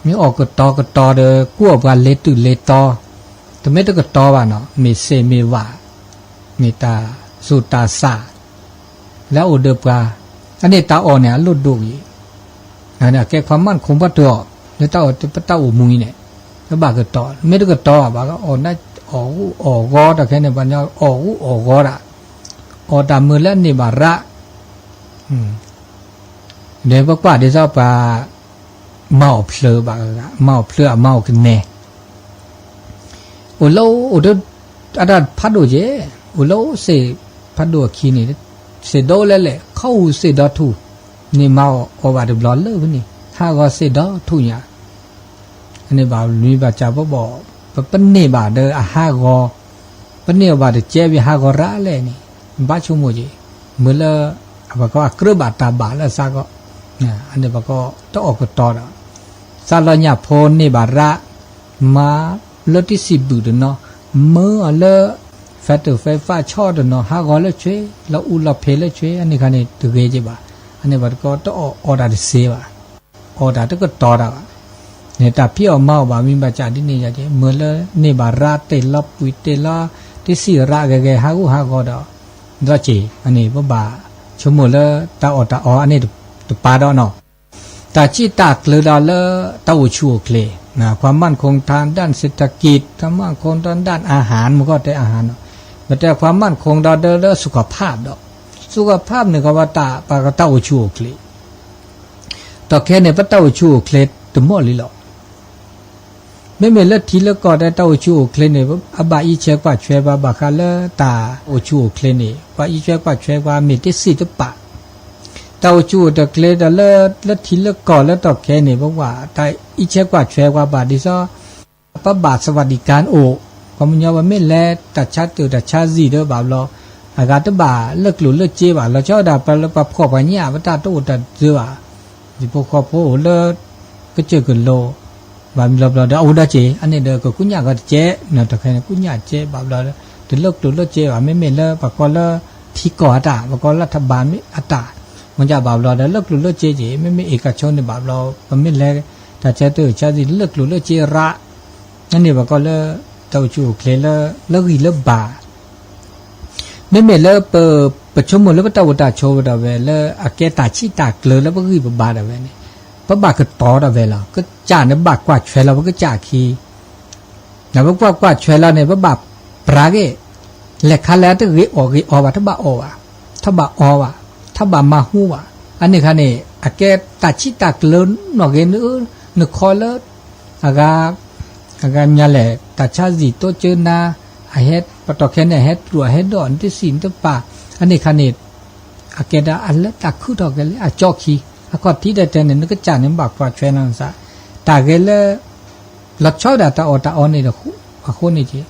မ့ၢ်အီၣ်ကတီၤကတီၤဒီး ကူအီၣ်ပှၤလ့ၤတုၤလ့ၤတီၤ, တမ့ၢ်တကတီၤဘၣ်နီၤ, မ့ၢ်စ့ၣ်မ့ၢ်ဝၣ်, မ့ၢ်တၢ်သူၣ်တၢ်သၣ်, လၢအအိၣ်ဒီးပှၤ, အန့ၣ်တၢ်အီၣ်န့ၣ် အလိၣ်ဒိၣ်အံၤ, အကဲความมั่นคง ပှၤတအီၣ်, လၢတၢ်အီၣ်ပတၢ်အိၣ်မူအံၤန့ၣ်, လၢဘၣ်ကတီၤ, မ့ၢ်တကတီၤဘၣ် အီၣ်ဂူၣ်အီၣ်ဂီၤတၢ်ခဲန့ၣ် ပှၤညီအီၣ်ဂူၣ်အီၣ်ဂီၤဒၣ်, အီၣ်တၢ်မုာ်လၢအန့ၢ်ဘၣ်ရး ဒီးပကွၢ်ဒ်သိးပှၤ မၤအီၣ်ဖျၢၣ်ဘၣ်ဂၤ, မၤအီၣ်ဖျၢၣ်အမၤအီၣ်ကနဲ, အိၣ်လၢအိၣ်ဒီး အတၢ်ဖးဒိၣ်က့, အိၣ်လၢအိၣ်စ့ၣ်ဖးဒိၣ်အခံန့ၣ်, စ့ၣ်ဒီလဲၣ်လဲၣ် ခီၣ်အူစ့ၣ်ဒီထူၣ်, န့ၢ်မၤအီၣ်အီၣ်ဘၣ်တဘျီလၢဖဲန့ၣ် ဟးဂီၤစ့ၣ်ဒီထူၣ်ညါ အန့ၣ်ဘၣ်မံၤဘၣ်စၢ်ပဘီၣ်, ပပန့ၢ်ဘၣ်ဒီးအဟးဂီၤ, ပန့ၢ်အီၣ်ဘၣ်တကဲဝံၤဟးဂီၤရၣ်လဲၣ်န့ၣ်, ဘၣ်ဆိကမိၣ်က့ၤ, မ့ၢ်လၢ ပှၤကီအကြၢးဘၣ်တၢ်ဘၣ်လၢအသးကီး, အန့ၣ်ပှၤကီတအီၣ်ကတီၤဒီး, သးလီညၣ်ဖိန့ၢ်ဘၣ်ရၣ်, မၤလၢတံၢ်စံၣ်ဘုၣ်တနီၤ, မၢအီၤလၢ ဖဲတၢ်ဖဲဖးဆီတနီၤ ဟးဂီၤလၢဆွ့, လၢအူလီၤဖံးလၢဆွ့ အန့ၣ်ခါန့ၣ် တဂ့ၤက့ၤဘၣ်, အန့ၣ်ပှၤတကီတအီၣ်အီၣ်တၢ်တသ့ဘၣ် အီၣ်တၢ်တကတီၤတၢ်ဘၣ်, န့ၣ်တၢ်ဖံးအီၣ်မၤအီၣ်ဘၣ်မံၤဘၣ်စၢ်ဒ်န့ၣ်ယါက့ၤ မ့ၢ်လၢန့ၢ်ဘၣ်ရၣ်တ့ၢ်လီၤပှံာ်တ့ၢ်လီၤ တံၢ်စံၣ်ရၣ်ဂ့ၤဂ့ၤ ဟးဂူာ်ဟးဂီၤဒီး, ဒီးက့ၤ အန့ၣ်ပဘၣ်ဆိကမိၣ်လၢတၢ်အီၣ်တၢ်အီအန့ၣ်တပၤဒီးနီၤ, တၢ်ဆံးတၢ်ကျၢၤဒီးလၢတၢ်အိၣ်ဆူၣ်အိၣ်ချ့, ความมั่นคงทางด้านเศรษฐกิจ ความมั่นคงทางด้านอาหาร မ့ၢ်ကီၢ်တဲอาหารနီၤ, မ့ၢ်တဲความมั่นคงဒီးလၢ สุขภาพ ဒီး สุขภาพ န့ၣ်ကီးဝဲတၢ်ပှၤကတၢ်အိၣ်ဆူၣ်အိၣ်ချ့, ဒီးခဲန့ၣ် ပတၢ်အိၣ်ဆူၣ်အိၣ်ချ့တမီၢ်လံလီၤ. မ့မ့ၢ်လၢထံလၢကီၢ်ဒီးတၢ်အိၣ်ဆူၣ်အိၣ်ချ့န့ၣ် အဘၣ်အံးဆဲးကွၢ်ဆွဲပှၤဘၣ်ဃးလၢတၢ်အိၣ်ဆူၣ်အိၣ်ချ့န့ၣ် ပှၤအံးဆဲးကွၢ်ဆွဲပှၤမ့ၢ်တ့ၢ်စံၣ်တပာ်, တၢ်အိၣ်ဆူၣ်အိၣ်ချ့ဒီးလၢ လၢထံလၢကီၢ်လၢတီၢ်ခဲအံၤန့ၣ် ပဝဲတၢ်အံးဆဲးကွၢ်ဆွဲပှၤဘၣ်ဒ်သိး ပဘၣ် สวัสดิการ အိၣ်, ခီပညီပမ့ၢ်လဲၤတၢ်ဆါတၢၢ်တၢ်ဆါစံၣ်ဒီးဘၣ်ဘျီ, အဂၤတဘၣ်လၢကျိၣ်လၢစ့ဘၣ် လီၤဆီဒၣ်ပှၤလၢပှၤဖှီၣ်ပှၤညၣ် ပတၢ်တအိၣ်တၢ်တၢၤဘၣ်, ဒ်ဖိဃီဖိအိၣ်လၢ ကစၢၢ်ကလိၤ, ဘၣ်ဘျီဘျီဒီး အအိၣ်ဒီးက့ၤ အန့ၣ်ဒီးကကူၣ်ညၣ်ကီးတကဲး, တၢ်ခဲန့ၣ် ကူၣ်ညၣ်ကဲးဘၣ်ဘျီဒီး တလၢကျိၣ်လၢစ့ဘၣ် မ့မ့ၢ်လၢပှၤကီၢ်လၢ ထံကီၢ်အတၢ် ပှၤကီၢ်လၢထဘၣ်မ့ၢ်အတၢ်, မ့ၢ်ဘၣ်ဘျီဒီး လၢကျိၣ်လၢစ့က့ၤ မ့မ့ၢ်အ့ၣ်ကဆိန့ၣ်ဘၣ်ဘျီ ပမ့ၢ်လဲၤ တၢ်ဆါတၢၢ်ဆါစံၣ် လၢကျိၣ်လၢစ့ရး, အန့ၣ်ပှၤကီၢ်လၢ တၢ်အိၣ်ဆူၣ်အိၣ်ချ့လၢ လၢဂံၢ်လၢဘါ မ့မ့ၢ်လၢပ ပဆိကမိၣ်လၢပတၢ်အိၣ်တၢ်ဆိးဝဲဒၣ်ဝဲ လၢအကဲတၢ်ဆံးတၢ်ကျၢၤလၢပဂံၢ်ပဘါဒၣ်ဝဲန့ၣ်, ပဘၣ်ကတီၤဒၣ်ဝဲလီၤ. ကစၢ်န့ၣ်ဘၣ်ကွၢ်ဆွဲလီၤ ပကစၢ်အခံ, ဒီးပကွၢ်ကွၢ်ဆွဲလီၤန့ၣ် ပဘၣ်ပြးဂ့ၢ်, လဲၤခါလဲၣ်တဂ့ၤအီၣ်ဂ့ၤအီဘၣ် တဘၣ်အီၣ်ဘၣ်, တဘၣ်အီဘၣ်, တဘၣ်မၤဟူဘၣ်, အန့ၣ်ခါန့ၣ် အကဲတၢ်ဆံးတၢ်ကျၢၤနီၢ်ဂ့ၤ န နခီလၢ အဂၤ အဂၤမ့ၢ်လဲၣ် တၢ်ဆါစံၣ်တိစၢနၤ, အဟဲ ပတီၢ်ခဲန့ၣ် အဟဲတြူး အဟဲဒိး နတံၢ်စံၣ်နတပာ်, အန့ၣ်ခါန့ၣ် အကဲဒၣ်အလၢတၢ်ခုထီၣ်ကဲလၢအကၠီခံ, အခီၣ်ထံးတဲတဲန့ၣ် နကစၢ်န့ၣ်ဘၣ်ကွၢ်ဆွဲလီၤနသး, တၢ်ဂ့ၤလၢ လီၤဆီဒၣ်တၢ်အီၣ်တၢ်အီန့ၣ် အဃိန့ၣ်က့ၤ,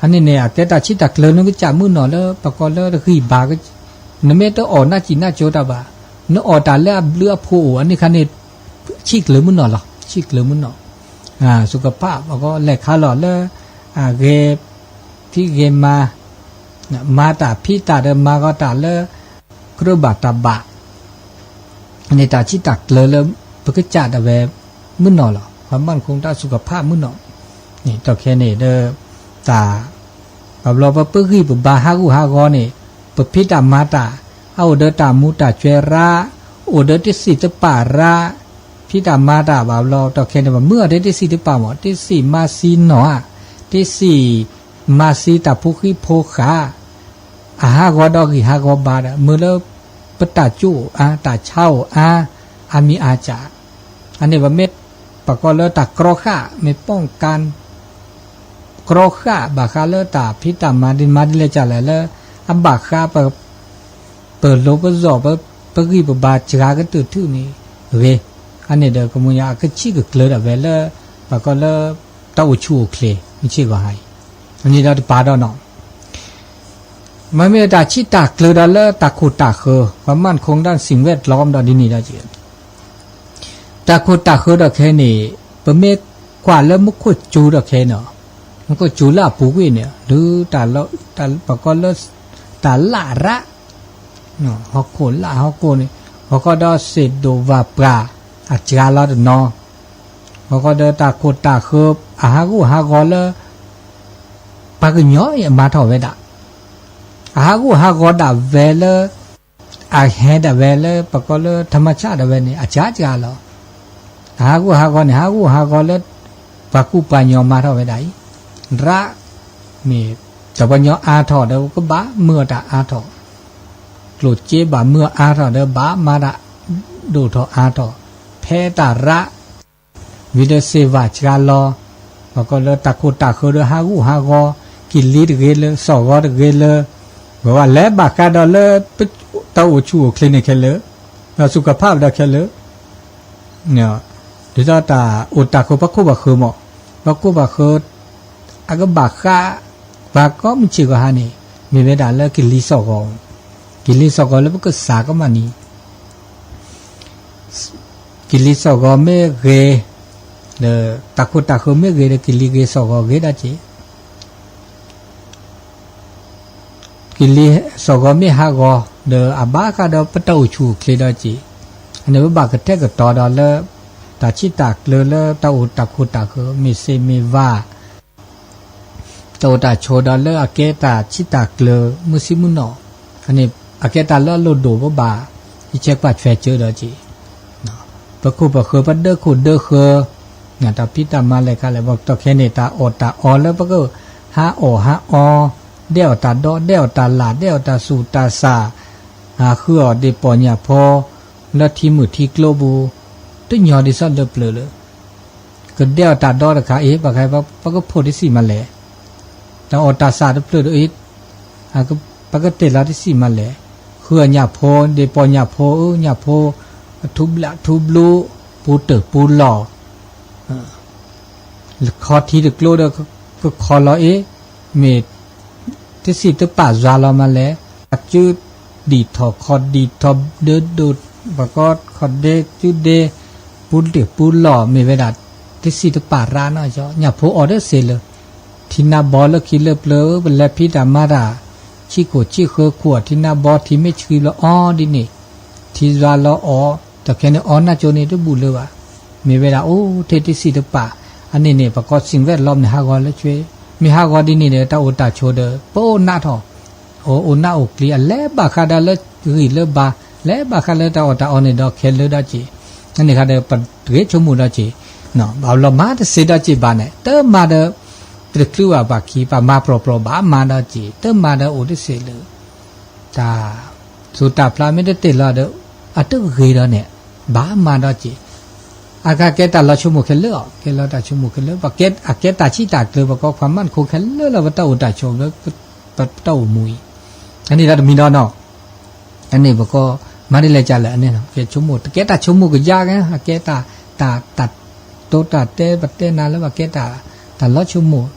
အန့ၣ်န့ၣ် အကဲတၢ်ဆံးတၢ်ကျၢၤ နကစၢ်မုၢ်နီၢ်လၢပှၤကီၢ်လၢတဂံၢ်ဘါ, နမ့ၢ်တအီၣ်နၢ်စံၣ်နၢ်ကၠိတၢ်ဘၣ်, နအီၣ်တၢ်လၢအဘျုးအဖှိၣ်အိၣ် အန့ၣ်ခါန့ၣ် ဆံးကျၢၤမုၢ်နီၢ်လီၤ, ဆံးကျၢၤမုၢ်နီၢ်, စူၢ်ကဖၣ် ပှၤကီၢ်လဲၤခါလီၤလၢ အဂ့ၤ ဖံးဂ့ၤမၤ မၤတၢ်ဖံးတၢ်ဒီးမၤဂီၤတၢ်လၢ ကြၢးဘၣ်တၢ်ဘၣ်, န့ၣ်တၢ်ဆံးတၢ်ကျၢၤလၢ ပကစၢ်ဒၣ်ဝဲ မုၢ်နီၢ်လီၤ, ความมั่นคง တၢ်စူၢ်ကဖၣ်မုၢ်နီၢ်, န့ၣ်တီၢ်ခဲန့ၣ်ဒီး တၢ် ဘၣ်ဘျီပပဂံၢ်ပဘါဟးဂူာ်ဟးဂီၤန့ၣ် ပဖံးတၢ်မၤတၢ် အအိၣ်ဒီးတၢ်မူတၢ်ကွဲရး, အိၣ်ဒီးတံၢ်စံၣ်တပာ်ရး, ဖံးတၢ်မၤတၢ်ဘၣ်ဘျီ တီၢ်ခဲန့ၣ် ပမုၢ်အီၤဒ်တံၢ်စံၣ်တပာ်မး တံၢ်စံၣ်မၤသံနီၢ်ဧါ, တံၢ်စံၣ်မၤသံတၢ်ဖိဃံဖိဃာ် အဟးဂီၤဒီးဂံၢ်ဟးဂီၤဘါဒီး မ့ၢ်လၢပတၢ်ကၠိၣ်အါ တၢ်ဆါအိၣ်အါ အါမံၤအါစၢ်, အန့ၣ်ပမ့ၢ် ပကိးလၢတၢ်ကြီဃာ် မ့ၢ်ပီၣ်ကၢ် ကြီဃာ် ဘၣ်ဃးလၢတၢ်ဖံးတၢ်မၤဒ်မၤဒ်လဲၣ်ကလဲၣ်လၢ အဘၣ်ဃးပ ပလိၤပစီၣ် ပဂံၢ်ပဘါစှၤကတၢၢ်ထူၣ်န့ၣ်ဂ့ၤ, အန့ၣ်ဒီးကမူညါအကဆံၣ်ကကျၢၤဒၣ်ဝဲလၢ ပှၤကီလၢ တၢ်အိၣ်ဆူၣ်အိၣ်ချ့ မုၢ်ဆ့ၣ်ဂီၤဟါအံၤ, အန့ၣ်ဒီးတပၤဒီးနီၤ မ့မ့ၢ်တၢ်ဆံၣ်တၢ်ကျၢၤဒီးလၢတၢ်ခိၣ်တၢ်ဃၢၤ ความมั่นคงด้านสิ่งแวดล้อม ဒီးဒ်န့ၣ်ဒီးက့ၤ တၢ်ခိၣ်တၢ်ဃၢၤဒီးခဲအံၤန့ၣ် ပမ့ၢ်ကွၢ်လၢမူခိၣ်စူၤဒီးခဲအံၤန့ၣ် မူခိၣ်စူၤလၢအပူၤကွံာ်န့ၣ် ဒုး ပှၤကီလၢ တၢ်လၣ်ရၣ် ဟီၣ်ခိၣ်လၣ်ဟီၣ်ခိၣ်န့ၣ် ပှၤကီဒီးစ့ၣ်ဒိၣ်ဝၢ်ပှၢ် အစှၤလီၤတနီၤ ပှၤကီဒီးတၢ်ခိၣ်တၢ်ဃၢၤ အဟးဂူာ်ဟးဂီၤလၢ ပှၤကညီအံၤအမၤထီၣ်ဝဲဒၣ် အဟးဂူာ်ဟးဂီၤဒၣ်ဝဲလၢ အဟဲဒၣ်ဝဲလၢ ပှၤကီလၢ ธรรมชาติ ဒၣ်ဝဲန့ၣ် အစှၤစှၤလီၤ အဟးဂူာ်ဟးဂီၤန့ၣ် ဟးဂူာ်ဟးဂီၤလၢ ပှၤကူပှၤညီမၤထီၣ်ဝဲဒၣ်အံၤ ရၣ် မ့ၢ် တၢ်ပှၤညီအါထီၣ်ဒီး ကဘၣ်မုာ်အီၣ်တၢ်အါထီၣ် ကျိၣ်စ့ဘၣ်မုာ်အါထီၣ်ဒီး ဘၣ်မၤတၢ်ဒိၣ်ထီၣ်အါထီၣ် ဖဲတၢ်ရၣ် ဝံၤဒီးစ့ၢ်ဝၣ်စှၤလီၤ ပှၤကီလၢတၢ်ခိၣ်တၢ်ဃၢၤဒီးဟးဂူာ်ဟးဂီၤ ကလံၤတဂ့ၤလၢ စီၣ်ဂီၤတဂ့ၤလၢ ပှၤဝဲလဲၤဘၣ်ဃးဒီးလၢ တၢ်အိၣ်ဆူၣ်အိၣ်ချ့န့ၣ်ခဲလၢာ် ဒီး สุขภาพ ဒီးခဲလၢာ် ဒ်သိးတၢ်အိၣ်တၢ်ဃၢၤ ပှၤခိၣ်ပှၤဃၢၤမး ပှၤခိၣ်ပှၤဃၢၤ အကဘၣ်ဃး ပှၤကိးမုၢ်ဆ့ၣ်ဂီၤဟါန့ၣ် မ့ၢ်ဝဲဒၣ်လၢကလံၤစီၣ်ဂီၤ ကလံၤစီၣ်ဂီၤလၢပကစၢ်ကမၣ်နံၤ ကလံၤစီၣ်ဂီၤမ့ၢ်ဂ့ၤ ဒီးတၢ်ခိၣ်တၢ်ဃၢၤမ့ၢ်ဂ့ၤဒီး ကလံၤဂ့ၤစီၣ်ဂီၤဂ့ၤဒီးက့ၤ ကလံၤစီၣ်ဂီၤမ့ၢ်ဟးဂီၤ ဒီးအဘၣ်ဃးဒီးပတၢ်အိၣ်ဆူၣ်အိၣ်ချ့ဒီးက့ၤ အန့ၣ်ပဘၣ်ကတဲာ်ကတီၤဒီးလၢ တၢ်ဆံၣ်တၢ်ကျၢၤလၢတၢ်အိၣ်တၢ်ခိၣ်တၢ်ဃၢၤ မ့ၢ်စ့ၢ်မ့ၢ်ဝၣ် တၢ်အိၣ်တၢ်ဆိးဒီးလၢအကဲတၢ်ဆံၣ်တၢ်ကျၢၤမုၢ်ဆ့ၣ်မုၢ်နီၢ် အန့ၣ် အကဲတၢ်လၢအလိၣ်ဒိၣ် ပဘၣ် ယဆဲးကွၢ်ဆွဲးကၢဒီးက့ၤ ပခိၣ်ပဃၢၤ ပဒၢခိၣ်ဒၢဃၢၤ တၢ်ဖံးတၢ်မၤလဲၤခါလဲၣ် ဘၣ်ကတီၢ်ခဲအံၤန့ၣ် တၢ်အီၣ်တၢ်အီလၢပက ဟးအီၣ်ဟးအီ ဒဲးအီၣ်တၢ်ဒီ ဒဲးအီၣ်တၢ်လၣ် ဒဲးအီၣ်တၢ်ဆူၣ်တၢ်စၢ် ဟးဃုအီၣ်ဒ့ၣ်ပီၢ်ညၣ်ဖိ လၢထံမုၢ်ထံကျိပူၤ တညီဒ်သိးလၢပျၢၤလၢ ကဒဲးအီၣ်တၢ်ဒီတခါအံၤ ဘၣ်ဃး ပကဖိးတစံၣ်မးလဲၣ်, တၢ်အီၣ်တၢ်စၢ်တဖျၢၣ်ဒီးအံၤ ပကတဲာ်လီၤတစံၣ်မးလဲၣ်, ဃုအီၣ်ညၣ်ဖိ ဒ့ၣ်ပီၢ်ညၣ်ဖိ အၢ ညၣ်ဖိ ထူဘျၣ်ထူဘျူ ပူတၢၢ်ပူလီၢ် ခီထံတကျိဒီး ကခီလီၤအံၤ မ့ၢ် တစံၣ်တပာ်ယွၤလီၤမးလဲၣ်, အစုဒံၣ်ထီၣ်ခီၣ်ဒံၣ်ထီၣ်ဒၢဒိၣ် ပှၤကီခီၣ်ဒ့စုဒ့ ပူတၢၢ်ပူလီၢ် မ့ၢ်ဝဲဒၣ် တစံၣ်တပာ်ရၣ်နီၢ်ကီၢ် ညၣ်ဖိအီၤဒၢစ့လၢ ထံနါဘီလၢခံလၢပျၢၤ ပလဲၤဖံးတၢ်မၤတၢ် ဆံးခိၣ်ဆံးဃၢခိၣ် ထံနါဘီထံမ့ၢ်ဆှံဘျီအီၤဒ်န့ၣ်, ထံယွၤလီၤအီၤ တၢ်ခဲန့ၣ်အီၤနၢ်ကၠိန့ၣ်တဘူၣ်လၢၤဘၣ်, မ့ၢ်ဝဲဒၣ်အိၣ်ထဲတစံၣ်တပာ်, အန့ၣ်န့ၣ် ပှၤကီ สิ่งแวดล้อม န့ၣ် ဟးဂီၤလၢဆွ့, မ့ၢ်ဟးဂီၤဒ်န့ၣ်ဒီး တၢ်အိၣ်တၢ်ဆိးဒီး ပအိၣ်နးထီၣ်, အိၣ်နးအိၣ်ကျံၤ အလဲၤဘၣ်ဃးဒီးလၢဂံၢ်လၢဘါ, လဲၤဘၣ်ဃးလၢတၢ်အီၣ်တၢ်အီန့ၣ်ဒီးခဲလၢာ်ဒီးက့ၤ, အန့ၣ်ဃီဒီး ပဂ့ၤဆိကမိၣ်ဒီးက့ၤ, ဘၣ်ဘျီမၤတစ့ဒီးက့ၤဘၣ်န့ၣ် တမၤဒီး ပတချုးဘၣ်ဘၣ်ခံ ပမၤပြီၤပြီၤဘၣ်မၤဒီးက့ၤ တမၤဒီးအိၣ်တစ့လၢ တၢ်သူၣ်တၢ်ဖျးမ့ၢ်တတဲာ်လီၤဒီး အတဂ့ၤဒီးန့ၣ် ဘၣ်မၤဒီးက့ၤ, အကကဲတၢ်လီၤဆိကမိၣ်ခဲလၢာ်အီၤ, ကဲလီၤတၢ်ဆိကမိၣ်ခဲလၢာ်, အကဲတၢ်ဆံၣ်တၢ်ကျၢၤ ပှၤကီ ความมั่นคง ခဲလၢာ်လၢပတၢ်အိၣ်တၢ်ဆိး ပတၢ်အိၣ်မူအံၤ, အန့ၣ်ဒီးတမံၤဒီးနီၤ အန့ၣ်ပကီ မၤဒ်လဲၣ်ကလဲၣ် အန့ၣ် ကဲဆိကမိၣ် တကဲတၢ်ဆိကမိၣ်ကယါကဲ အကဲတၢ် တၢ် တၢ်တိတၢ်တဲ ပတဲနၤလၢပကဲတၢ် တၢ်လီၤဆိကမိၣ်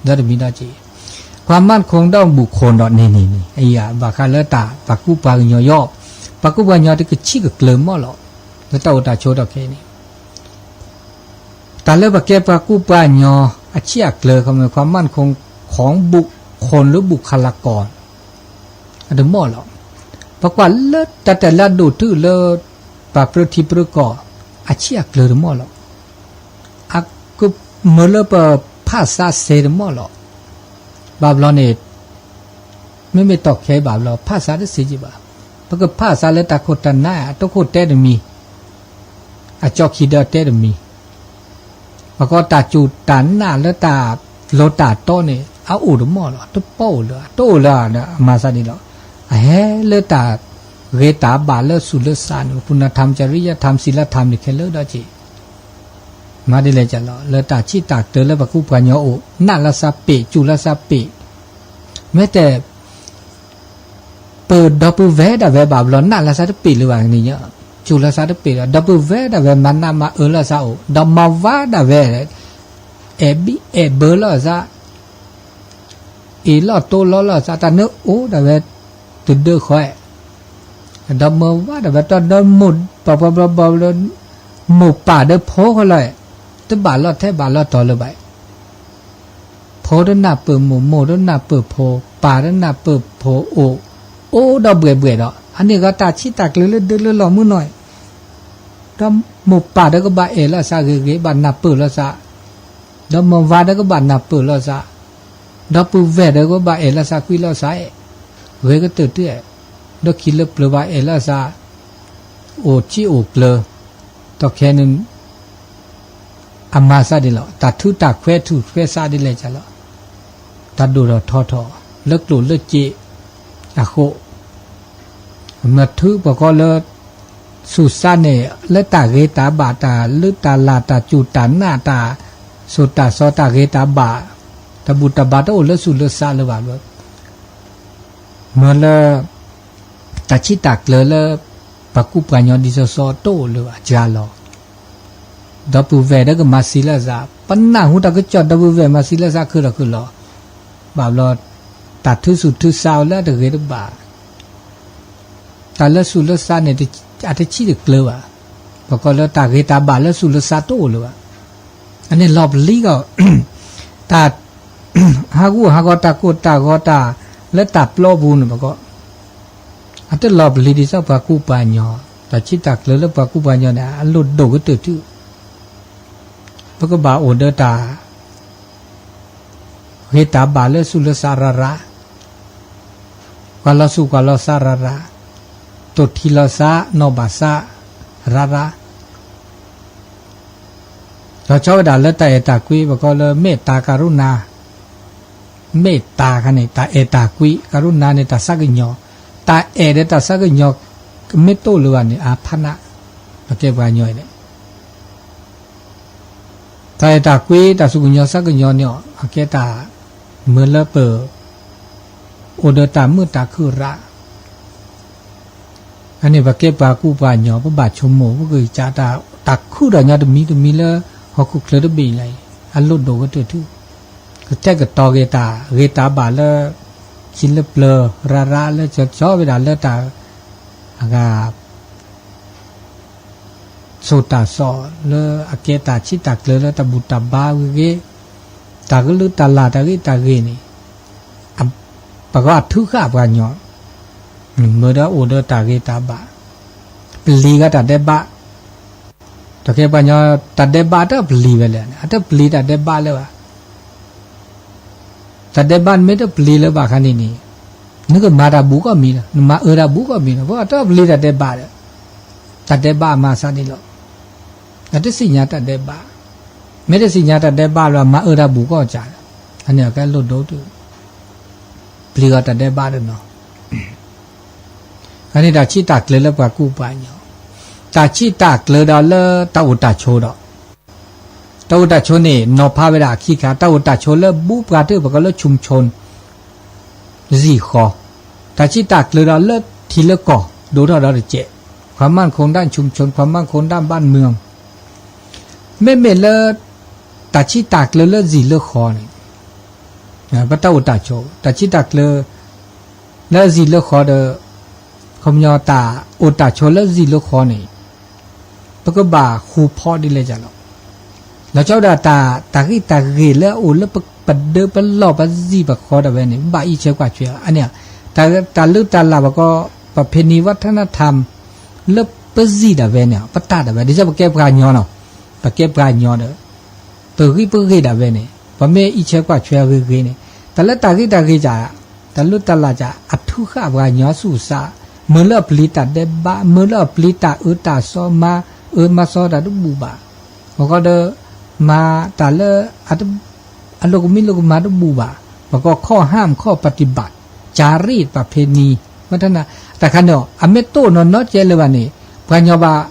ဒီးတမံၤဒီးက့ၤ, ความมั่นคงด้านบุคคล ဒီးန့ၣ်န့ၣ်န့ၣ် အံၤ ဘၣ်ဃးလၢတၢ်ပှၤကူပှၤကညီယီၤ, ပှၤကူပှၤကညီတကဆံၣ်ကကျၢၤမီၢ်လီၤ, လၢတၢ်အိၣ်တၢ်ဆိးဒီးခဲအံၤန့ၣ် တၢ်လၢပကဲပှၤကူပှၤကညီ အဆံၣ်အကျၢၤ ความมั่นคงของบุคคล หรือบุคลากร အတမီၢ်လီၤ. ပကွၢ်လၢတၢ်တဲာ်လၢအဒိၣ်တုာ်လၢ ပှၤပြၢထံပြၢကီၢ် အဆံၣ်အကျၢၤတမီၢ်လီၤ. အကမၢလၢပဖၣ်စးစ့တမီၢ်လီၤ. ဘၣ်ဘျီန့ၣ် မ့မ့ၢ်တီၢ်ခဲဘၣ်ဘျီ ဖၣ်စးတစ့က့ဘၣ်. ပကဖၣ်စးလၢတၢ်ခိၣ်တၢ်နၢ် အတခိၣ်တဲတမံၤ အကၠီခံဒီးတဲတမံၤ, ပှၤကီတၢ်စူၢ်တၢ်နာ်လၢတၢ်လီၤတၢ်တီန့ၣ် အအိၣ်တမီၢ်လီၤ. တပီအိၣ်လၢၤ တအိၣ်လၢၤဒီး အမၤသးဒ်လီၤ. အဟဲလၢတၢ်ဂ့ၤတၢ်ဘၣ်လၢသူၣ်လၢသးန့ၣ် คุณธรรม จริยธรรม ศีลธรรม န့ၣ်ခဲလၢာ်ဒီးက့ၤ မၤဒ်လဲၣ်ကလဲၣ် လၢတၢ်ဆံၣ်တၢ်ကျၢၤလၢပှၤကူပှၤကညီအိၣ် နာ်လၢသးပ့ၤ စူၢ်လၢသးပ့ၤ, မ့ၢ်တဲ ပဒီပုၢ်ဝဲၢ်ဒၣ်ဝဲဘၣ်ဘျီ နာ်လၢသးတပ့ၤလၢၤဘၣ်န့ၣ်, တူၢ်လိာ်သးတပ့ၤဒီး ဒီပုၢ်ဝဲၢ်ဒၣ်ဝဲ မၤနးမၤအၢလိာ်သးအိၣ်, ဒီးမါဝၤဒၣ်ဝဲ အဲၣ်ဘံၣ်အဲၣ်ဘၢလိာ်သး, အ့ၣ်လိာ်တိလိာ်လိာ်သး တၢ်နၢအိၣ်ဒၣ်ဝဲ တဒၢဃီ, ဒီးမါဝၤဒၣ်ဝဲ တီဒီးမိၢ်ပၢ်ပှၤဘျီဘျီလၢ မိၢ်ပၢ်ဒီးဖိဃီလီၤ, တဘၣ်လီၤထဲဘၣ်လီၤတီၤလၢၤဘၣ်. ဖိတနၢ်ပၢၢ်မိၢ်, မိၢ်တနၢ်ပၢၢ်ဖိ, ပၢ်တနၢ်ပၢၢ်ဖိအိၣ်, အိၣ်ဒီးဘှဲးဘှဲးဒီး အန့ၣ်ဂီၢ်တၢ်ဆံးတၢ်ကျၢၤလၢဒၢလၢလီၢ်မုၢ်နီၢ်, ဒီးမိၢ်ပၢ်ဒီးကဘၣ်အဲၣ်လိာ်သးဂ့ၤဂ့ၤ ဘၣ်နၢ်ပၢၢ်လိာ်သး, ဒီးမါဝၤဒီးကဘၣ်နၢ်ပၢၢ်လိာ်သး, ဒီပုၢ်ဝဲၢ်ဒီးကဘၣ်အဲၣ်လိာ်သးကွံလိာ်သး, ဂ့ၤကတၢၢ်တအဲၣ်, ဒီးခံလၢပျၢၤဘၣ်အဲၣ်လိာ်သး, အိၣ်ဆံးအိၣ်ကျၢၤ, ဒီးခဲန့ၣ် အမၤသးဒ်လဲၣ်, တၢ်ထုတၢ်ခွဲးထုးခွဲးသးဒ်လဲၣ်ကလီၤ, တၢ်ဒိၣ်ထီၣ်ထီထီၣ် လၢကျိၣ်လၢစ့အဃိ, မ့ၢ်ထုပှၤကီၢ်လၢ ဆူးစါန့ၣ် လၢတၢ်ဂ့ၤတၢ်ဘၣ် တၢ်လုၢ်တၢ်လၢ် တၢ်စူၢ်တၢ်နာ် တၢ်စိတၢ်စီ တၢ်ဂ့ၤတၢ်ဘၣ်, တၢ်ဘူၣ်တၢ်ဘါတအိၣ်လၢဆူးလၢစါလၢၤဘၣ်လီၤ. မ့ၢ်လၢ တၢ်ဆံးတၢ်ကျၢၤလၢ ပှၤကူပှၤညီဒ်သိးသိးတအိၣ်လၢၤဘၣ် စှၤလီၤ. ဒီပုၢ်ဝဲၢ်ဒီးကမၤဆံးလိာ်သး, ပနၢ်ဟူတၢ်ကစီၣ် ဒီပုၢ်ဝဲၢ်မၤဆံးလိာ်သးခုၣ်လီၤခုၣ်လီၤ, ဘၣ်ဘျီ တၢ်ထုးဆူၣ်ထုးစါအီၤလၢအတဂ့ၤတဘၣ်, တၢ်လၢဆူးလၢစါန့ၣ် အတဆံးတကျၢၤဘၣ်, ပှၤကီၢ်လၢတၢ်ဂ့ၤတၢ်ဘၣ်လၢဆူးလၢစါတအိၣ်လၢၤဘၣ်. အန့ၣ်လီၤပလံၤကီး တၢ် ဟးဂူာ်ဟးဂီၤ တၢ်ကိၢ်တၢ်ဂီၤ တၢ်လၢတၢ်ပျီပူၤန့ၣ် ပှၤကီၢ် အတလီၤပလံၤဒ်သိးပှၤကူပှၤညီ, တၢ်ဆံးတၢ်ကျၢၤလၢပှၤကူပှၤညီန့ၣ် အလိၣ်ဒိၣ်ကတၢၢ်ထူၣ်, ပကဘၣ်အိၣ်ဒီးတၢ် ဂ့ၤတၢ်ဘၣ်လၢဆူးလၢစါရၤရၤ, ကွၢ်လီၤဆူးကွၢ်လီၤစါရၤရၤ, တိၢ်ထံလီၤစါ နီၣ်ဘၣ်စါရၤရၤ ဒီးဆီဝဲဒၣ်လၢတၢ်အဲၣ်တၢ်ကွံ ပှၤကီၢ်လၢ မ့ၢ်တၢ်ကရုဏာ, မ့ၢ်တၢ်ခါန့ၣ် တၢ်အဲၣ်တၢ်ကွံ, ကရုဏာန့ၣ် တၢ်ဆါကညီၤ, တၢ်အဲၣ်ဒီးတၢ်ဆါကညီၤ မ့ၢ်တအိၣ်လၢၤဘၣ်န့ၣ် အါဖးနး, ပကဲပှၤကညီန့ၣ် တၢ်အဲၣ်တၢ်ကွံ တၢ်သူၣ်ကညီၤဆါကညီၤန့ၣ် အကဲတၢ်မ့ၢ်လၢပ အိၣ်ဒီးတၢ်မုာ်တၢ်ခုၣ်ရၣ်, အန့ၣ်ပကဲပှၤကူပှၤညီ ပဘၣ်ဆိကမိၣ် ပကစးတၢ် တၢ်ခုၣ်ဒီးညီတမံၤတမံၤလၢ ဟီၣ်ခိၣ်ချၢတဘ့ၣ်အံၤလၢအံၤ အလိၣ်ဒိၣ်ကတၢၢ်ထူၣ်, ကတဲာ်ကတီၤက့ၤတၢ်ဂ့ၤတၢ်ဘၣ်လၢ ခံလၢပျၢၤရၣ်ရၣ်လၢ ကဆီဝဲဒၣ်လၢတၢ် အဂၤ စိာ်တၢ်စီၣ်လၢအကဲတၢ်ဆံးတၢ်ကျၢၤလၢတၢ်ဘူၣ်တၢ်ဘါဂ့ၤဂ့ၤ, တၢ်ကလုၢ်တၢ်လၢ်တၢ်ဂ့ၤတၢ်ဂ့ၤန့ၣ်, ပှၤကီၢ်အထုဃာ်ပှၤကညီ, မ့ၢ်ဒီးအိၣ်ဒီးတၢ်ဂ့ၤတၢ်ဘၣ်, ပလံၤဂၤတၢ်ဒဲးဘး, တၢ်ကဲပှၤကညီ တၢ်ဒဲးဘးတပလံၤဝဲလဲၣ်, အတပလံၤတၢ်ဒဲးဘးလၢၤဘၣ် တၢ်ဒဲးဘးနမ့ၢ်တပျံၤလၢၤဘၣ်ခါန့ၣ်န့ၣ်, နကမၤတၢ်ဘူးကီၢ်မံၤလီၤ, နမၤအၢတၢ်ဘူးကီၢ်မံၤလီၤ, ပှၤတပျံၤတၢ်ဒဲးဘးဒီး, တၢ်ဒဲးဘးအမၤသးန့ၣ်လီၤ. အတသ့ၣ်ညါတၢ်ဒဲးဘး, မ့ၢ်တသ့ၣ်ညါတၢ်ဒဲးဘးလၢၤ မၤအၢတၢ်ဘူးကီၢ်စၢ်, အန့ၣ်အကဲလိၣ်ဒိၣ်တုၤ, ပျံၤဂီၤတၢ်ဒဲးဘးတနီၤ အန့ၣ်တၢ်ဆံးတၢ်ကျၢၤလၢပှၤကူပှၤကညီ, တၢ်ဆံးတၢ်ကျၢၤဒီးလၢတၢ်အိၣ်တၢ်ဆိးဒီး, တၢ်အိၣ်တၢ်ဆိးန့ၣ် နီၤဖးဝဲဒၣ်အခံခါ, တၢ်အိၣ်တၢ်ဆိးလၢဘူးပှၤတၢၢ် ပှၤကီၢ်လၢ ชุมชน စံၣ်ဃီ, တၢ်ဆံးတၢ်ကျၢၤဒီးလၢထံလၢကီၢ် ဒိၣ်ထီၣ်ဒီးတစဲး, ความมั่นคงด้านชุมชน ความมั่นคงด้านบ้านเมือง မ့မ့ၢ်လၢ တၢ်ဆံးတၢ်ကျၢၤလၢစံၣ်လၢဃီန့ၣ်, ပတၢ်အိၣ်တၢ်ဆိး တၢ်ဆံးတၢ်ကျၢၤ လၢစံၣ်လၢဃီဒီး, ခီပညီတၢ်အိၣ်တၢ်ဆိးလၢစံၣ်လၢဃီန့ၣ် ပကဘၣ်ဃူဖီဒ်လဲၣ်ကလီၤ. လီၤဆီဝဲဒၣ်တၢ် တၢ်ဂ့ၢ်တၢ်ဂ့ၤလၢအအိၣ်လၢပဒၢပလီၢ်ပစံၣ်ပဃီဒၣ်ဝဲန့ၣ် ဘၣ်အံးဆၢကွၢ်ဆၢအန့ၣ်, တၢ်လုၢ်တၢ်လၢ်ပကီၢ် ประเพณีวัฒนธรรม လၢပစံၣ်ဒၣ်ဝဲန့ၣ် ပတၢ်ဒၣ်ဝဲ ဒ်သိးပကဲပှၤကညီနီၤ, ပကဲပှၤကညီဒီး ပဂံၢ်ပဂ့ၢ်ဒၣ်ဝဲန့ၣ် ပမ့ၢ်အံးဆၢကွၢ်ဆၢဂ့ၤဂ့ၤန့ၣ်, တၢ်လၢတၢ်ဂ့ၢ်တၢ်ဂ့ၤစ့ၢ်, တၢ်လုၢ်တၢ်လၢ်စ့ၢ် အထုးဃာ်ပှၤကညီဆူးစါ, မ့ၢ်လၢအပျံၤတၢ်ဒဲးဘး, မ့ၢ်လၢအပျံၤတၢ်အၢတၢ်သီ မၤအၢမၤသီတၢ်တဘူၣ်ဘၣ်, ပကီၢ်ဒီး မၤတၢ်လၢ အလိာ်ကမံလိာ်ကမၣ်တဘူၣ်ဘၣ်, ပကီၢ် ข้อห้าม ข้อปฏิบัติ จารีตประเพณี မ့ၢ်တၢ်ခါန့ၣ် အမ့ၢ်တအိၣ်နီၢ်နီၢ်ကဲလၢၤဘၣ်န့ၣ် ပှၤကညီဘၣ်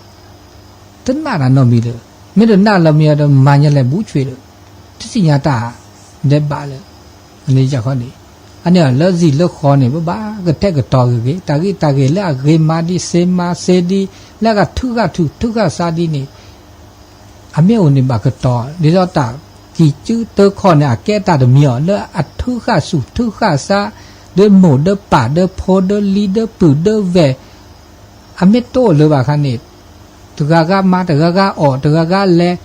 တနာ်တၢ်နီတမံၤလၢၤ, မ့ၢ်တနာ်လီၤမံၤဒီး မၤညါလဲၤဘူးဆွ့လၢၤ, တသ့ၣ်ညါတၢ်ဒဲးဘးလၢၤ, န့ၣ် အန့ၣ်လၢစံာ်လၢဃီန့ၣ် ပဘၣ်ကတဲာ်ကတီၤဂ့ၤဂ့ၤ, တၢ်ဂ့ၢ်တၢ်ဂ့ၢ်လၢအဂ့ၤမးဒ် စ့မးစ့ဒ် လၢအဂၤထုကဖၣ်ထုကဖၣ်စးဒ်န့ၣ် အမ့ၢ်အိၣ်န့ၣ်ဘၣ်ကတီၤ, ဒ်သိးတၢ်ကံၢ်စုတၢခီၣ်န့ၣ် အကဲတၢ်တမံၤအီၤ လၢအထုကဖၣ်ဆူၣ်ထုကဖၣ်စး, ဒီးမိၢ်ဒီးပၢ်ဒီးဖိဒီးလံၤဒီးပုၢ်ဒီးဝဲၢ်, အမ့ၢ်တအိၣ်လၢၤဘၣ်အခါန့ၣ် တဂၤဂၤမၤ တဂၤဂၤအီၣ် တဂၤဂၤလဲၤ,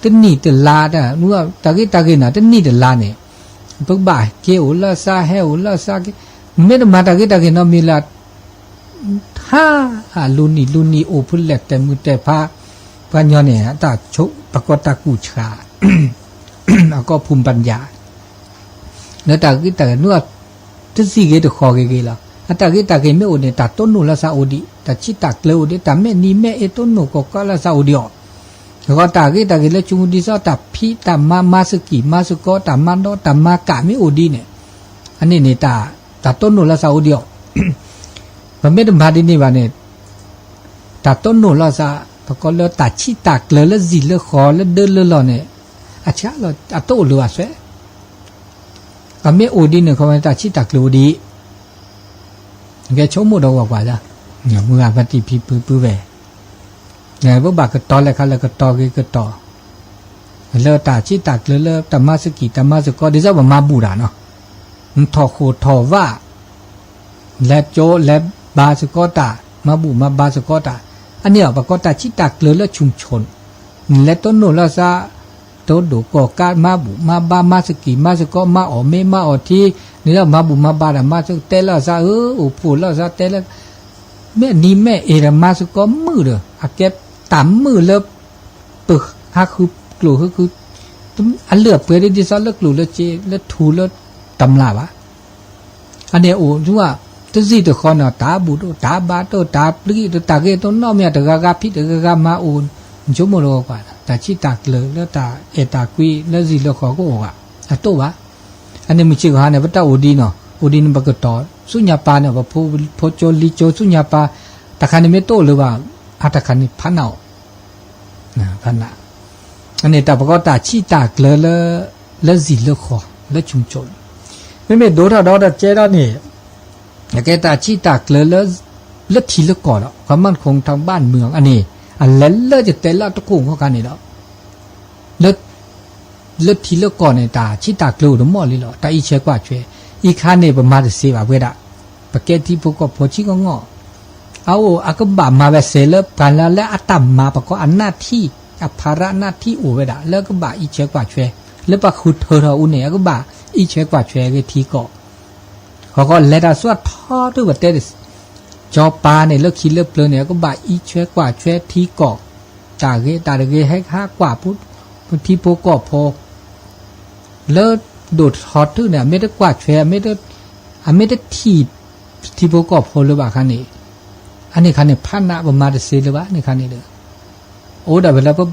တနံၣ်တလါ, တၢ်ဂ့ၢ်တၢ်ဂ့ၢ်န့ၣ် တနံၣ်တလါန့ၣ် ပကဘၣ်က့ၤအိၣ်လၢစး ဟဲအိၣ်လၢစးက့ၤ, မ့ၢ်တမၤတၢ်ဂ့ၢ်တၢ်ဂ့ၢ်နီတမံၤလၢ ဟါ, လူၤနံၣ်လူၤနံၣ်အိၣ်ဖုလဲၣ် တဲာ်မုၢ်တဲာ်ဖး, ပှၤညီန့ၣ် တၢ်ပကီၢ်တၢ်ကူၣ်ဆး အကီၢ်ဖူၣ်ပညၣ် လၢတၢ်ဂ့ၢ်တၢ်ဂ့ၢ်န့ၣ် တစံၣ်ဂ့ၤတဃီၤဂ့ၤဂ့ၤလီၤ. အတၢ်ဂ့ၢ်တၢ်ဂ့ၢ်မ့ၢ်အိၣ်န့ၣ် တၢ်တိၢ်နီၣ်လၢသးအိၣ်ဒံး, တၢ်ဆံၣ်တၢ်ကျၢၤအိၣ်ဒံး, တၢ်မဲာ်နံၤမဲာ်အ့တိၢ်နီၣ်ကီၢ်ကီၢ်လၢသးအိၣ်ဒံးအီၤ, အဃိတၢ်ဂ့ၢ်တၢ်ဂ့ၢ်လၢဆိကမိၣ်ဒ်သိး တၢ်ဖံးတၢ်မၤ မၤစကံၢ်မၤစကီး တၢ်မၤဒီးတၢ်မၤကးမ့ၢ်အိၣ်ဒံးန့ၣ်, အန့ၣ်န့ၣ် တၢ်တိၢ်နီၣ်လၢသးအိၣ်ဒံးအီၤ, ပမ့ၢ်တမၤဒ်န့ၣ်ဘၣ်န့ၣ် တၢ်တိၢ်နီၣ်လီၤသး ပကိးလၢတၢ်ဆံၣ်တၢ်ကျၢၤလၢစံာ်လၢဃီလၢဒၢလၢလီၢ်န့ၣ် အဆၢလီၤ အတအိၣ်လၢၤဘၣ်စဲး, ပမ့ၢ်အိၣ်ဒ်န့ၣ်ခီ တၢ်ဆံၣ်တၢ်ကျၢၤအိၣ်ဒံး, ကဲဆိကမိၣ်ဒီးကွၢ်ကွၢ်လၢ မုၢ်ဂၤဖါတံၢ်ဖံဖုပုၢ်ဝဲၢ် ပဘၣ်ကတီၤလဲၤခါလၢကတီၤဂ့ၤကတီၤ လၢတၢ်ဆံၣ်တၢ်ကျၢၤလၢတၢ်မၤစကံၢ်တၢ်မၤစကီး ဒ်သိးပမၤဘူၣ်တၢ်နီၤ, နထီၣ်ဃိၣ်ထီၣ်ဝၣ် လဲၤကၠိလဲၤဘါစကီးတၢ်, မၤဘူၣ်မၤဘါစကီးတၢ်, အန့ၣ်အီၤ ပကိးတၢ်ဆံၣ်တၢ်ကျၢၤလၢ ชุมชน, နလဲၤတိၢ်နီၣ်လီၤသး, တိၢ်ဒိၣ်ကီၢ်ကး မၤဘူၣ်မၤဘါ မၤစကံၢ်မၤစကီး မၤအီၣ်မ့ၤမၤအီၣ်ထံ, နလၢမၤဘူၣ်မၤဘါဒီး မၤတဲလီၤသး အၢ အိၣ်ဖှိၣ်လီၤသးတဲလၢ မဲာ်နံၤမဲာ်အ့ဒီး မၤစကီးမုာ်ဒီး အကဲတၢ်မုာ်လၢ ပဟးဃုကျိၣ်ဃု အလုၢ်အပှ့ၤဒ်သိးလၢကျိၣ်လၢစ့လၢထူလၢတမျၢ်ဘၣ်. အန့ၣ်အိၣ်ဒၣ် တစံၣ်တဃီန့ၣ် တၢ်ဘူၣ်ဒိၣ်တၢ်ဘါဒိၣ်တၢ်ပျံၤဒိၣ် တၢ်ဂ့ၢ်တနီၤမ့ၢ် တဂၤဂၤဖံးတဂၤဂၤမၤအိၣ်, နဆိကမိၣ်လၢကွၢ် တၢ်ဆံၣ်တၢ်ကျၢၤလၢတၢ်အဲၣ်တၢ်ကွံလၢစံာ်လၢဃီကအိၣ်ဘၣ်, အတအိၣ်ဘၣ်. အန့ၣ်မုၢ်ဆ့ၣ်ကဟါန့ၣ် ပတၢ်အိၣ်ဒံးနီၤ အိၣ်ဒံးန့ၣ် ပကတီၤဆူညါပၤန့ၣ် ပဖိကၠိလံၤကၠိဆူညါပၤ, တၢ်ခါန့ၣ်မ့ၢ်တအိၣ်လၢၤဘၣ်, အတၢ်ခါန့ၣ်ဖးနးအီၤ ဖးနး, အန့ၣ်တၢ်ပကိးတၢ်ဆံၣ်တၢ်ကျၢၤလၢ လၢစံာ်လၢဃီ လၢ ชุมชน, မ့မ့ၢ်ဒိၣ်ထီၣ်ဒီတကဲဒီးန့ၣ် အကဲတၢ်ဆံၣ်တၢ်ကျၢၤလၢ လၢထံလၢကီၢ်ဒီး ความมั่นคงทางบ้านเมือง အန့ၣ် အလဲၤလၢယတဲလၢတခိၣ်ဃီခါန့ၣ်ဒီး လၢ လၢထံလၢကီၢ်န့ၣ် တၢ်ဆံၣ်တၢ်ကျၢၤအိၣ်တမီၢ်လံလီၤ. တၢ်အံးဆဲးကွၢ်ဆဲး အံၤခါန့ၣ် ပမၤတသ့ဘၣ်ဝဲဒၣ်, ပကဲထံဖိကီၢ်ဖိဆံးကီၢ်ငီၢ်, အအိၣ်အကဘၣ်မၤဝဲစဲးလၢပှၤလၢအတၢ်မၤပကိးအနၢ်ထံၣ်, အဖးရၣ်အနၢ်ထံၣ်အိၣ်ဝဲဒၣ် လၢကဘၣ်အံးဆဲးကွၢ်ဆဲး, လၢပှၤဃုထၢထီၣ်အူန့ၣ် အကဘၣ်အံးဆဲးကွၢ်ဆဲးအဂ့ၢ်ထံကီၢ် ဃီဃီလဲၤတၢ်ဆူအထီဒုၣ်ပတဲ ကၠီၤပၤန့ၣ် လၢခံလၢပျၢၤန့ၣ် အကဘၣ်အံးဆဲးကွၢ်ဆဲးထံကီၢ်, တၢ်ဂ့ၤတၢ်တဂ့ၤ ဟဲဟးကွၢ်ဖိ, ပထံဖိကီၢ်ဖိ, လၢဒိၣ်ထီၣ်တုၤန့ၣ် အမ့ၢ်တကွၢ်ဆဲး, အမ့ၢ်တထံၣ်ထံဖိကီၢ်ဖိလၢၤဘၣ်ခါန့ၣ်, အန့ၣ်ခါန့ၣ် ဖးနးပမၤတသ့လၢၤဘၣ်န့ၣ်ခါန့ၣ်ဒီး အိၣ်ဒၣ်ဝဲလၢပ ပ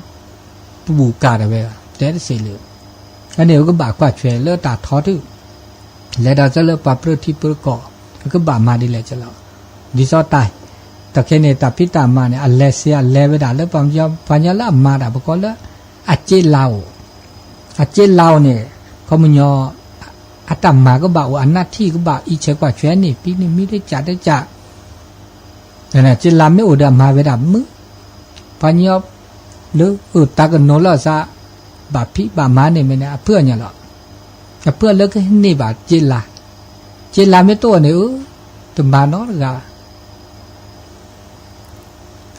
ဘူၣ်ကၢ်ဒၣ်ဝဲ တဲတသ့လၢၤ, အန့ၣ် ကဘၣ်ကွၢ်ဆဲးလၢတၢ်ထီဒုၣ်, လဲၤတၢ်ဆၢလၢပှၤပြၢထံပြၢကီၢ်, ကဘၣ်မၤဒ်လဲၣ်ကလီၤ, ဒ်သိးတၢ်, တၢ်ခဲန့ၣ် တၢ်ဖံးတၢ်မၤန့ၣ် အလဲၤစ့အလဲၤဝဲဒၣ်လၢပှၤကညီလၢအမၤတၢ် ပကိးလၢ အက့လါအိၣ်, အက့လါအိၣ်န့ၣ် ခီပညီ အတၢ်မၤကဘၣ်အိၣ် အနၢ်ထံၣ်ကဘၣ်အံးဆဲးကွၢ်ဆဲးန့ၣ် ပံန့ၣ်မံတကးတကး က့လါမ့ၢ်အိၣ်ဒီးအမၤဝဲဒၣ်မုာ်, ပှၤကညီလၢအတၢ်ကနိးလီၤသး ဘၣ်ဖံးဘၣ်မၤန့ၣ်မ့ၢ်န့ၣ် အဖုၣ်အညီလီၤ, အဖုၣ်လၢကဟ့ၣ်န့ၢ်ဘၣ်က့လါ, က့လါမ့ၢ်တအိၣ်န့ၣ် အၢ တမၤနီတဂၤဘၣ်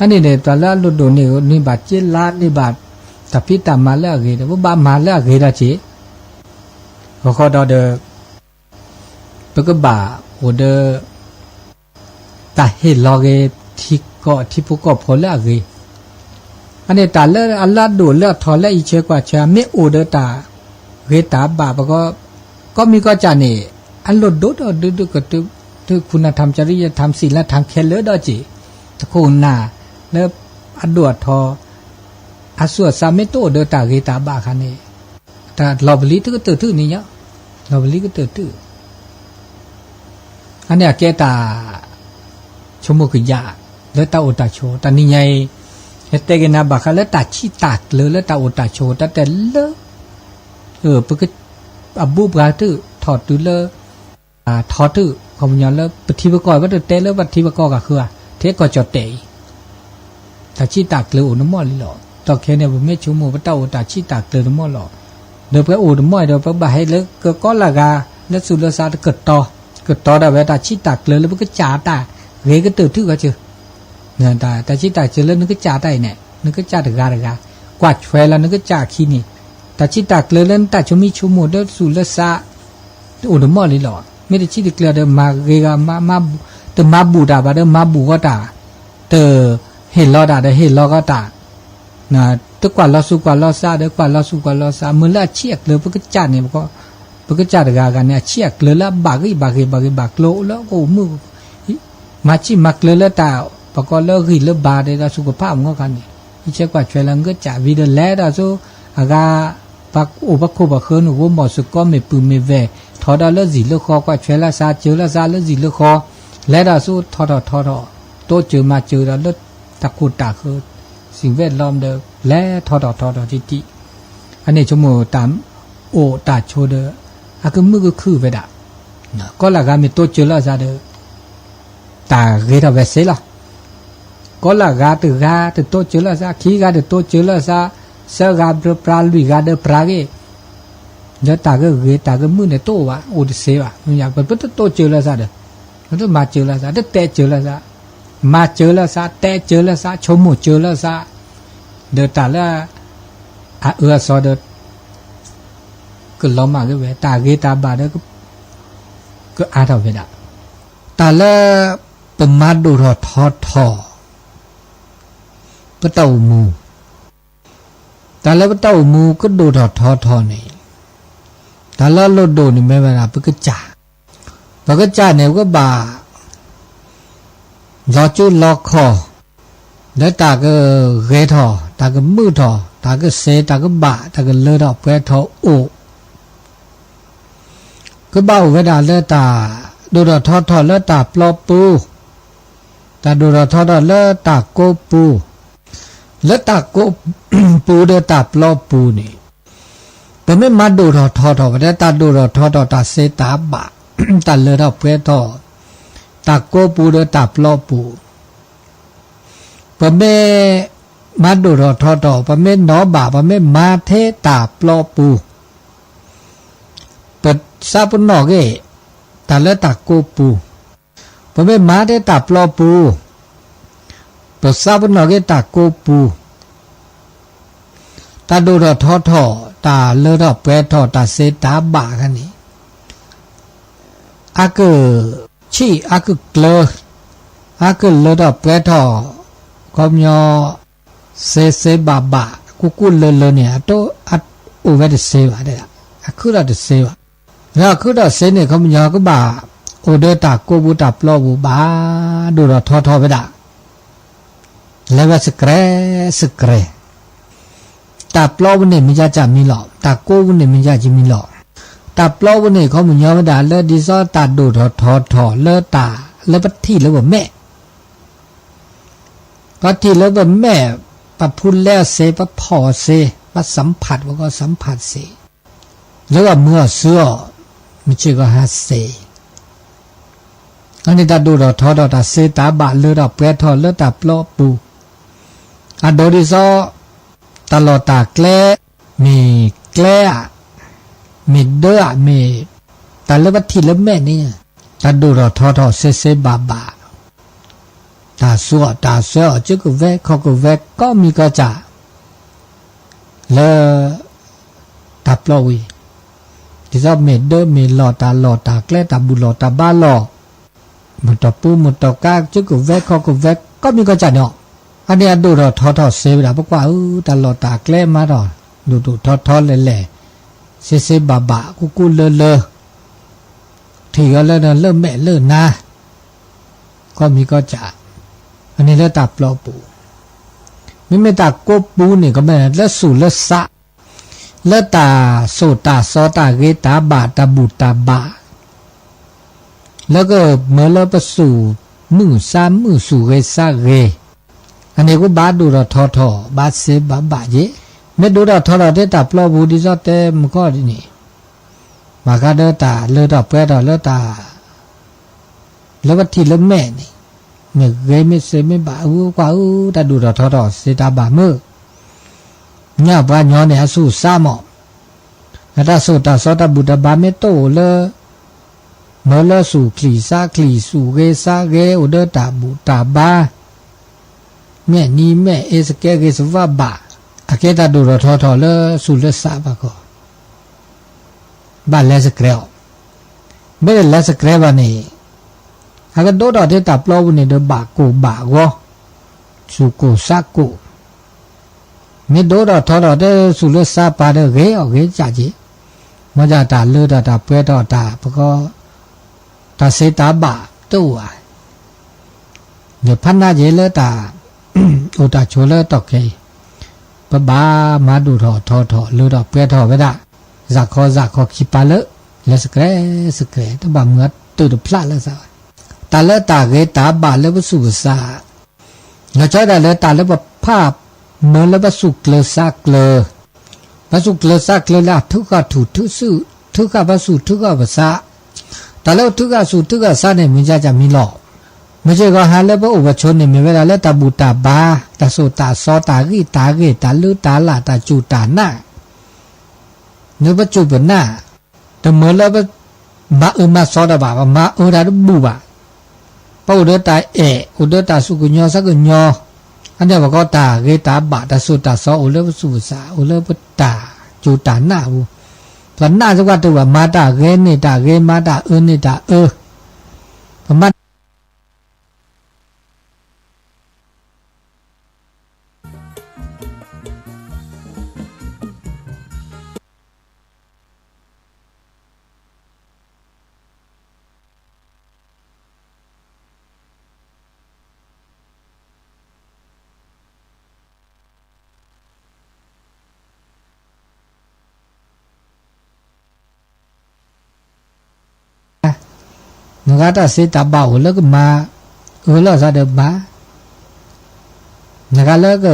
အန့ၣ်န့ၣ် တၢ်လၢအလိၣ်ဒိၣ်န့ၢ် န့ၢ်ဘၣ်က့လါ န့ၢ်ဘၣ်တၢ်ဖံးတၢ်မၤလၢအဂ့ၤဒီး ပဘၣ်မၤလၢအဂ့ၤဒီးက့ၤ, ဃီဃီဒီးဒီး ပကဘၣ်အိၣ်ဒီး တၢ်ဟ့ၣ်လီၤဂ့ၤ ထံကီၢ်ထံဖိကီၢ်ဖိလၢအဂ့ၤ, အန့ၣ်တၢ်လၢအလၢအဒိၣ်လၢအထီလၢအံးဆဲးကွၢ်ဆဲး မ့ၢ်အိၣ်ဒီးတၢ်ဂ့ၤတၢ်ဘၣ်ပဂီၢ်, ကီၢ်မံၤကီၢ်စဲၣ်န့ၣ် အလိၣ်ဒိၣ်ဒီးဒုးဒုးကတုး ထုး คุณธรรม จริยธรรม ศีลธรรม ခဲလၢာ်ဒီးက့ၤ, တခိၣ်နၢ်လၢအဒိၣ်အထီ အသူၣ်အသးမ့ၢ်တအိၣ်ဒီးတၢ်ဂ့ၤတၢ်ဘၣ်အခါန့ၣ်, တၢ်လီၤပလံၤတကတၢၢ်ထုးန့ၣ်ညါ, လီၤပလံၤကတၢၢ်ထုး, အန့ၣ်အကဲတၢ် ဆိကမိၣ်ကယၤ လၢတၢ်အိၣ်တၢ်ဆိး တနံၤညါအံၤ, ယတဲက့ၤနၤဘၣ်ဃးလၢတၢ်ဆံၣ်တၢ်ကျၢၤလၢတၢ်အိၣ်တၢ်ဆိး တၢ်တဲလၢ ပက အဘူၣ်ပှၤထုးထီၣ်တုၤလၢ ထီထုး ခီပညီလၢပထံပကီၢ် ပတတဲလၢပထံပကီၢ်ဂၤဃၢၤဧါ, ထဲကီၢ်ကၠီၣ်တဲာ်အံၤ တၢ်ဆံၣ်တၢ်ကျၢၤအိၣ်နမီၢ်လံလီၤ. ဒီးခဲန့ၣ် ပမ့ၢ်ဆိကမိၣ်ပတၢ်အိၣ်တၢ်ဆံၣ်တၢ်ကျၢၤနမီၢ်လီၤ. ဒီးပအိၣ်တမီၢ်အံၤဒီး ပဘၣ်ဟဲလၢကကီလၢ်ဂၤ လၢသူၣ်လၢသးတကတီၤ, ကတီၤဒၣ်ဝဲတၢ်ဆံၣ်တၢ်ကျၢၤလၢပကစၢ်တၢ်ဂ့ၤကတၢၢ်ထုးဂီၤစၢၤ တၢ်ဆံၣ်တၢ်ကျၢၤလၢနကစၢ်တၢ်အံၤန့ၣ် နကစၢ်တဂၤတဂၤ, ကွၢ်ဆွဲလီၤနကစၢ်အခံန့ၣ်, တၢ်ဆံၣ်တၢ်ကျၢၤလၢနတၢ်ဆိမိၣ်ဆိကမိၣ်ဒီးသူၣ်လၢသး တအိၣ်တမီၢ်လံလီၤ. မ့ၢ်တဆံၣ်တကျၢၤဒီး မၤဂ့ၤဂၤ, တမၤဘူၣ်တၢ်ဘၣ်ဒီး မၤဘူၣ်ဂီၢ်တၢ်, တဟ့ၣ်လီၤတၢ်ဒီး ဟ့ၣ်လီၤဂီၢ်တၢ်, တကွၢ်လီၤသူၣ်ကွၢ်လီၤသးဒီးကွၢ်လီၤသူၣ်ကွၢ်လီၤသး, မ့ၢ်လၢအဆံၣ်အကျၢၤပကစၢ်န့ၣ်, ပကစၢ်တဂၤဂၤန့ၣ် အဆံၣ်အကျၢၤလၢအဘၣ်ဂ့ၢ်ဘၣ်ဂ့ၤဘၣ်ဂ့ၢ်ဘၣ်ကျိၤလၢကအိၣ်မုာ် မၤဆံၣ်မၤကျၢၤလၢတၢ် ပကိးလၢဂံၢ်လၢဘါဒီး ဒီးသူၣ်ကဖၣ်မုၢ်ဂီၢ်ခါန့ၣ်, ယဆဲးကွၢ်ဆွဲလၢနကစၢ်ဝံၤဒီး လဲၤဒီးဆူအဂၤ ပှၤအိၣ်ပခိၣ်ပဃၢၤနဂီၢ် မိၢ်စ့ၢ်ကီးမ့ၢ်ပုၢ်မ့ၢ်ဝဲၢ် ထီၣ်ဒီးလၢစံာ်လၢဃီ ကွၢ်ဆွဲလၢသး စၢၤလၢသးလၢစံာ်လၢဃီ, လဲၤဒီးဆူထီထီၣ်ထီထီၣ် တိစၢၤမၤစၢၤဒီးလၢတၢ်ခိၣ်တၢ်ဃၢၤ စံးဝဲလီၤဒီး လဲၤထီထီၣ်ထီထီၣ်တံၢ်တံၢ်, အန့ၣ်ဆိကမိၣ်တၢ်အိၣ်တၢ်ဆိးဒီး အကမုာ်ကခုၣ်ဝဲဒၣ်, ကီလၢ်ဂၤမ့ၢ်တိစၢၤလၢသးဒီး တၢ်ဂ့ၤထီၣ်ဝဲစ့လီၤ. ကီလၢ်ဂၤတဂၤတတိစၢၤလၢသး, ခံဂၤတတိစၢၤလၢသး, သၢဂၤဒီးပြၤ လွံၢ်ဂၤဒီးပြၤဂ့ၤ, ဒီးတၢ်ဂ့ၤဂ့ၤ တၢ်ကမုာ်န့ၣ်တအိၣ်ဘၣ်, အိၣ်တစ့ဘၣ်, ပတတိစၢၤလၢသးဒီး ပတမၤစၢၤလၢသး, တတဲစၢၤလၢသး, မၤစၢၤလၢသး တဲစၢၤလၢသး ဆိကမိၣ်စၢၤလၢသး, ဒီးတၢ်လၢ အအၢအသီဒီး ကလီၤမၢ်ဂ့ၤဝဲ တၢ်ဂ့ၤတၢ်ဘၣ်ဒီး ကအါထီၣ်ဝဲဒၣ်, တၢ်လၢ ပမၤဒိၣ်ထီၣ်ထီထီၣ် ပတၢ်အိၣ်မူ, တၢ်လၢပတၢ်အိၣ်မူကဒိၣ်ထီၣ်ထီထီၣ်န့ၣ်, တၢ်လၢအလိၣ်ဒိၣ်န့ၣ်မ့ၢ်ဝဲဒၣ်ပကစၢ်, ပကစၢ်န့ၣ် ပကဘၣ် လီၤကၠိလီၤခီၣ် လၢတၢ်ကဂဲၤထီၣ် တၢ်ကမုာ်ထီၣ် တၢ်ကစ့ တၢ်ကဘၣ် တၢ်ကလၢထီၣ်ပှဲၤထီၣ်အိၣ် ကဘၣ်အိၣ်ဝဲဒၣ်လၢတၢ်ဒိၣ်ထီၣ်ထီထီၣ်လၢတၢ်ပျီပူၤ, တၢ်ဒိၣ်ထီၣ်ထီထီၣ်လၢတၢ်ကိးပူၤ, လၢတၢ်ကိးပူၤဒီးတၢ်ပျီပူၤန့ၣ်, ပမ့ၢ်မၤဒိၣ်ထီၣ်ထီထီၣ်ဝဲဒၣ် တၢ်ဒိၣ်ထီၣ်ထီထီၣ် တၢ်စ့တၢ်ဘၣ် တၢ်လၢထီၣ်ပှဲၤထီၣ်, တၢ်ကိးပူၤဒီးတၢ်ပျီပူၤ ပမ့ၢ်မၤဒိၣ်ထီၣ်ထီထီၣ် ပမ့ၢ်နီၣ်ဘၣ် ပမ့ၢ်မၤထဲတၢ်ပျီပူၤ, ပသးပ့ၤနီၣ်က့ၤ တၢ်လၢတၢ်ကိးပူၤ, ပမ့ၢ်မၤထဲတၢ်ပျီပူၤ, ပသးပ့ၤနီၣ်က့ၤတၢ်ကိးပူၤ, တၢ်ဒိၣ်ထီၣ်ထီထီၣ် တၢ်လၢထီၣ်ပှဲၤထီၣ် တၢ်စ့တၢ်ဘၣ်ခါန့ၣ် အကဆံၣ် အကကျၢၤ အကလၢထီၣ်ပှဲၤထီၣ် ခီပညီ စ့စ့ဘၣ်ဘၣ် ကူကူလၢလၢန့ၣ် အအိၣ်ဝဲတစ့ဘၣ်, အခုၣ်ထီၣ်တစ့ဘၣ်. ဒီးအခုၣ်ထီၣ်စ့န့ၣ် ခီပညီကဘၣ် အိၣ်ဒီးတၢ်ကိးပူၤတၢ်ပျီပူၤဘၣ် ဒိၣ်ထီၣ်ထီထီၣ်ဝဲဒၣ် လဲၤဝဲစဲးစဲး, တၢ်ပျီပူၤန့ၣ် မ့ၢ်ယါကၢ်မံလီၤ, တၢ်ကိးပူၤန့ၣ် မ့ၢ်ယါကၢ်မံလီၤ. တၢ်ပျီပူၤန့ၣ် ခီပညီဝဲဒၣ်လၢ ဒ်သိးတၢ်ဒိၣ်ထီၣ်ထီထီၣ်လၢတၢ် လၢပထံၣ်လၢပမဲာ်, ပထံၣ်လၢပမဲာ်, ပဖူလဲအီၤစ့, ပဖီၣ်အီၤစ့, ပသံဖး ပကီသံဖးစ့, လၢအမုာ်အီၤစူၤအီၤ, မုၢ်ဆ့ၣ်ကီဟါစ့ အန့ၣ်တၢ်ဒိၣ်ထီၣ်ထီထီၣ် တၢ်စ့တၢ်ဘၣ်လၢထီၣ်ပှဲၤထီၣ်လၢတၢ်ပျီပူၤ, အဒိဒ်သိး တၢ်လီၢ်တၢ်ကျဲ, မ့ၢ်ကျဲဧါ, မ့ၢ်ဒၢဧါ, မ့ၢ်တၢ်လၢပထံၣ်လၢမဲာ်န့ၣ်, တၢ်ဒိၣ်ထီၣ်ထီထီၣ် စ့စ့ဘၣ်ဘၣ်, တၢ်စူၤအီၤတၢ်စူၤအီၤ ကၠိကဝဲၤခီၣ်ကဝဲၤ ကိးမံၤကိးစၢ် လၢ တၢ်ပျီဝံၤ, ဒ်သိးမ့ၢ်ဒၢမ့ၢ်လီၢ် တၢ်လီၢ်တၢ်ကျဲ တၢ်ဘူၣ်လီၢ်တၢ်ဘါလီၢ်, မတီၢ်ပူမတီၢ်ကါ ကၠိကဝဲၤခီၣ်ကဝဲၤ ကိးမံၤကိးစၢ်န့ၣ်လီၤ. အန့ၣ်အဒိၣ်ထီၣ်ထီထီၣ်စ့ဝဲဒၣ် ပကွၢ်ဧၢ တၢ်လီၢ်တၢ်ကျဲမၤထီၣ် ဒိၣ်ဒိၣ်ထီထီလဲၤလဲၤ စ့စ့ဘၣ်ဘၣ် ကူကူလၢလၢ ထံၣ်အီၤလၢလၢမဲာ်လၢနါ ကိးမံၤကိးစၢ်, အန့ၣ်လၢတၢ်ပျီပူၤ, မ့မ့ၢ်တၢ်ကိးပူၤန့ၣ် ကမ့ၢ်လၢသူၣ်လၢသး, လၢတၢ်သိၣ်တၢ်သီ တၢ်ဂ့ၤတၢ်ဘၣ် တၢ်ဘူၣ်တၢ်ဘါ, လၢကမၢလၢပသူၣ်မုာ်သးမုာ် သူၣ်ဂ့ၤသးဂ့ၤ, အန့ၣ်ကဘၣ်ဒိၣ်ထီၣ်ထီထီၣ် ဘၣ်စ့ဘၣ်ဘၣ်ယ့ၣ်, မ့ၢ်ဒိၣ်ထီၣ်ထီထီၣ်ထဲတၢ်ပျီပူၤ ဒ်သိးတဲမုၢ်ကီၢ်ဒ်န့ၣ်, ဘၣ်ဃးဒီးတၢ်လၢထီၣ်ပှဲၤထီၣ်လၢတၢ် လၢပထံၣ်လၢမဲာ်န့ၣ်, မ့ၢ်ဂ့ၤမ့ၢ်စ့မ့ၢ်ဘၣ်အူကွၢ်အူ တၢ်ဒိၣ်ထီၣ်ထီထီၣ် စ့တၢ်ဘၣ်မုၢ်, ညၣ်ပှၤညီန့ၣ် အဆူၣ်စါမး, လၢတၢ်ဆိၣ်တၢ်စီတၢ်ဘူၣ်တၢ်ဘါမ့ၢ်တအိၣ်လၢ မၢလၢဆူၣ်ချံၣ်စါချံၣ် ဆူၣ်ဂ့ၤစါဂ့ၤ အိၣ်ဒီးတၢ်ဘူၣ်တၢ်ဘါ, မဲာ်နံၤမဲာ်အ့ စကဲဂ့ၤစဝါဘၣ်, အကဲတၢ်ဒိၣ်ထီၣ်ထီထီၣ်လၢဆူၣ်လၢစါဘၣ်ကီး ဘၣ်လဲၤစကြဲးအီၤ, မ့ၢ်တလဲၤစကြဲးဘၣ်န့ၣ်, အကဒိၣ်ထီၣ်ထဲတၢ်ပျီပူၤန့ၣ်ဒီး ဘၣ်ကိၢ်ဘၣ်ဂီၤ, ဆူၣ်ကိၢ်စါကိၢ်, မ့ၢ်ဒိၣ်ထီၣ်ထီထီၣ်ထဲဆူၣ်လၢစါပၤဒီးဂ့ၤအီၣ်ဂ့ၤစၢ်က့ၤ, မ့ၢ်ဒၣ်တၢ်လၢတၢ်တၢ်ပှဲၤထီၣ်တၢ်ပကီ တၢ်စ့တၢ်ဘၣ်တအိၣ်ဧါ, ယဖးနၢ်က့ၤလၢတၢ်အိၣ်တၢ်ဆိးလၢတီၢ်ခဲအံၤ, ပဘၣ်မၤဒိၣ်ထီၣ်ထီထီၣ်လၢထီၣ်ပှဲၤထီၣ်ဝဲဒၣ်, စးခီစးခီခံပၤလၢ, လဲၤစကြဲးစကြဲး တဘၣ်မုာ်အတုာ်တဖျးလၢစးဘၣ်, တၢ်လၢတၢ်ဂ့ၤတၢ်ဘၣ်လၢပဆူၣ်ပစါ လီၤဆီဒၣ်တၢ်လၢတၢ်လၢပဖးမၢလၢပဆူၣ်ကျၢၤစါကျၢၤ, ပဆူၣ်ကျၢၤစါကျၢၤလၢအထုးဃာ်ထူၣ်ထုးစုၣ်, ထုးဃာ်ပဆူၣ်ထုးဃာ်ပစါ, တၢ်လၢပထုးဃာ်ဆူၣ်ထုးဃာ်စါန့ၣ် မ့ၢ်ကၢ်ကၢ်မံလီၤ. မ့ၢ်စ့ၢ်ကီးဟါလၢပအိၣ်ပဆိးန့ၣ် မ့ၢ်ဝဲဒၣ်လၢတၢ်ဘူၣ်တၢ်ဘါ, တၢ်ဆိၣ်တၢ်စီ, တၢ်ဂံၢ်တၢ်ဂ့ၤ, တၢ်လုၢ်တၢ်လၢ်, တၢ်စူၢ်တၢ်နာ် လၢပစူၢ်ပနာ်, တမၢလၢပ, မၤအၢမၤစီတၢ်ဘၣ်, ပမၤအၢတၢ်တဘူၣ်ဘၣ်, ပအိၣ်ဒီးတၢ်အဲၣ်, အိၣ်ဒီးတၢ်စူၢ်ကညီၤဆၢကညီၤ, အန့ၣ်ပကိးတၢ်ဂ့ၤတၢ်ဘၣ်, တၢ်ဆိၣ်တၢ်စီအိၣ်လၢပဆူၣ်ပစါ, အိၣ်လၢပတၢ်စူၢ်တၢ်နာ်အပူၤ, ပနာ်စ့ၢ်ကီးတဘၣ်, မၤတၢ်ဂ့ၤန့ၢ်တၢ်ဂ့ၤ, မၤတၢ်အၢန့ၢ်တၢ်အၢ, ပမၤနဂၤတၢ်စ့တၢ်ဘၣ်အိၣ်လၢကမၤ, အၢလီၤစၢ်ဒီးမၤ, နဂၤလၢက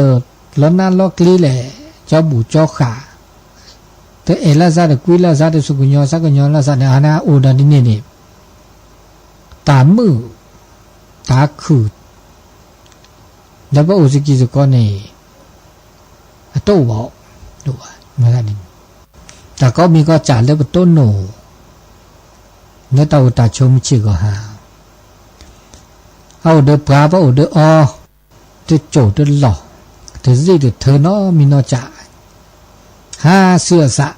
လီနါလီကျံလဲၣ်, ကၠီဘူၣ်ကၠီဃာ်, တအဲၣ်လီၤစၢ်ဒီးကွံလီၤစၢ်ဒီးစူၢ်ကညီၤဆၢကညီၤလီၤစၢ်န့ၣ် အန့ၣ်အိၣ်ဒီးဒ်န့ၣ်န့ၣ်, တၢ်မုာ်, တၢ်ခုၣ် လၢပအိၣ်စကံစကီန့ၣ်, အတအိၣ်ဘၣ်, တအိၣ်ဘၣ်, တၢ်ကိးမံၤကီၢ်စဲၣ်လၢပတိၢ်နီၣ်, လၢတၢ်အိၣ်တၢ်ဆိးမုၢ်ဆ့ၣ်ဂီၤဟါ, အအိၣ်ဒီးပှၤပအိၣ်ဒီးအီၤ, တစိၢ်တလီၢ်, တစံၣ်တထၢနီတမံၤနီတစဲး, ဟးဆူအစး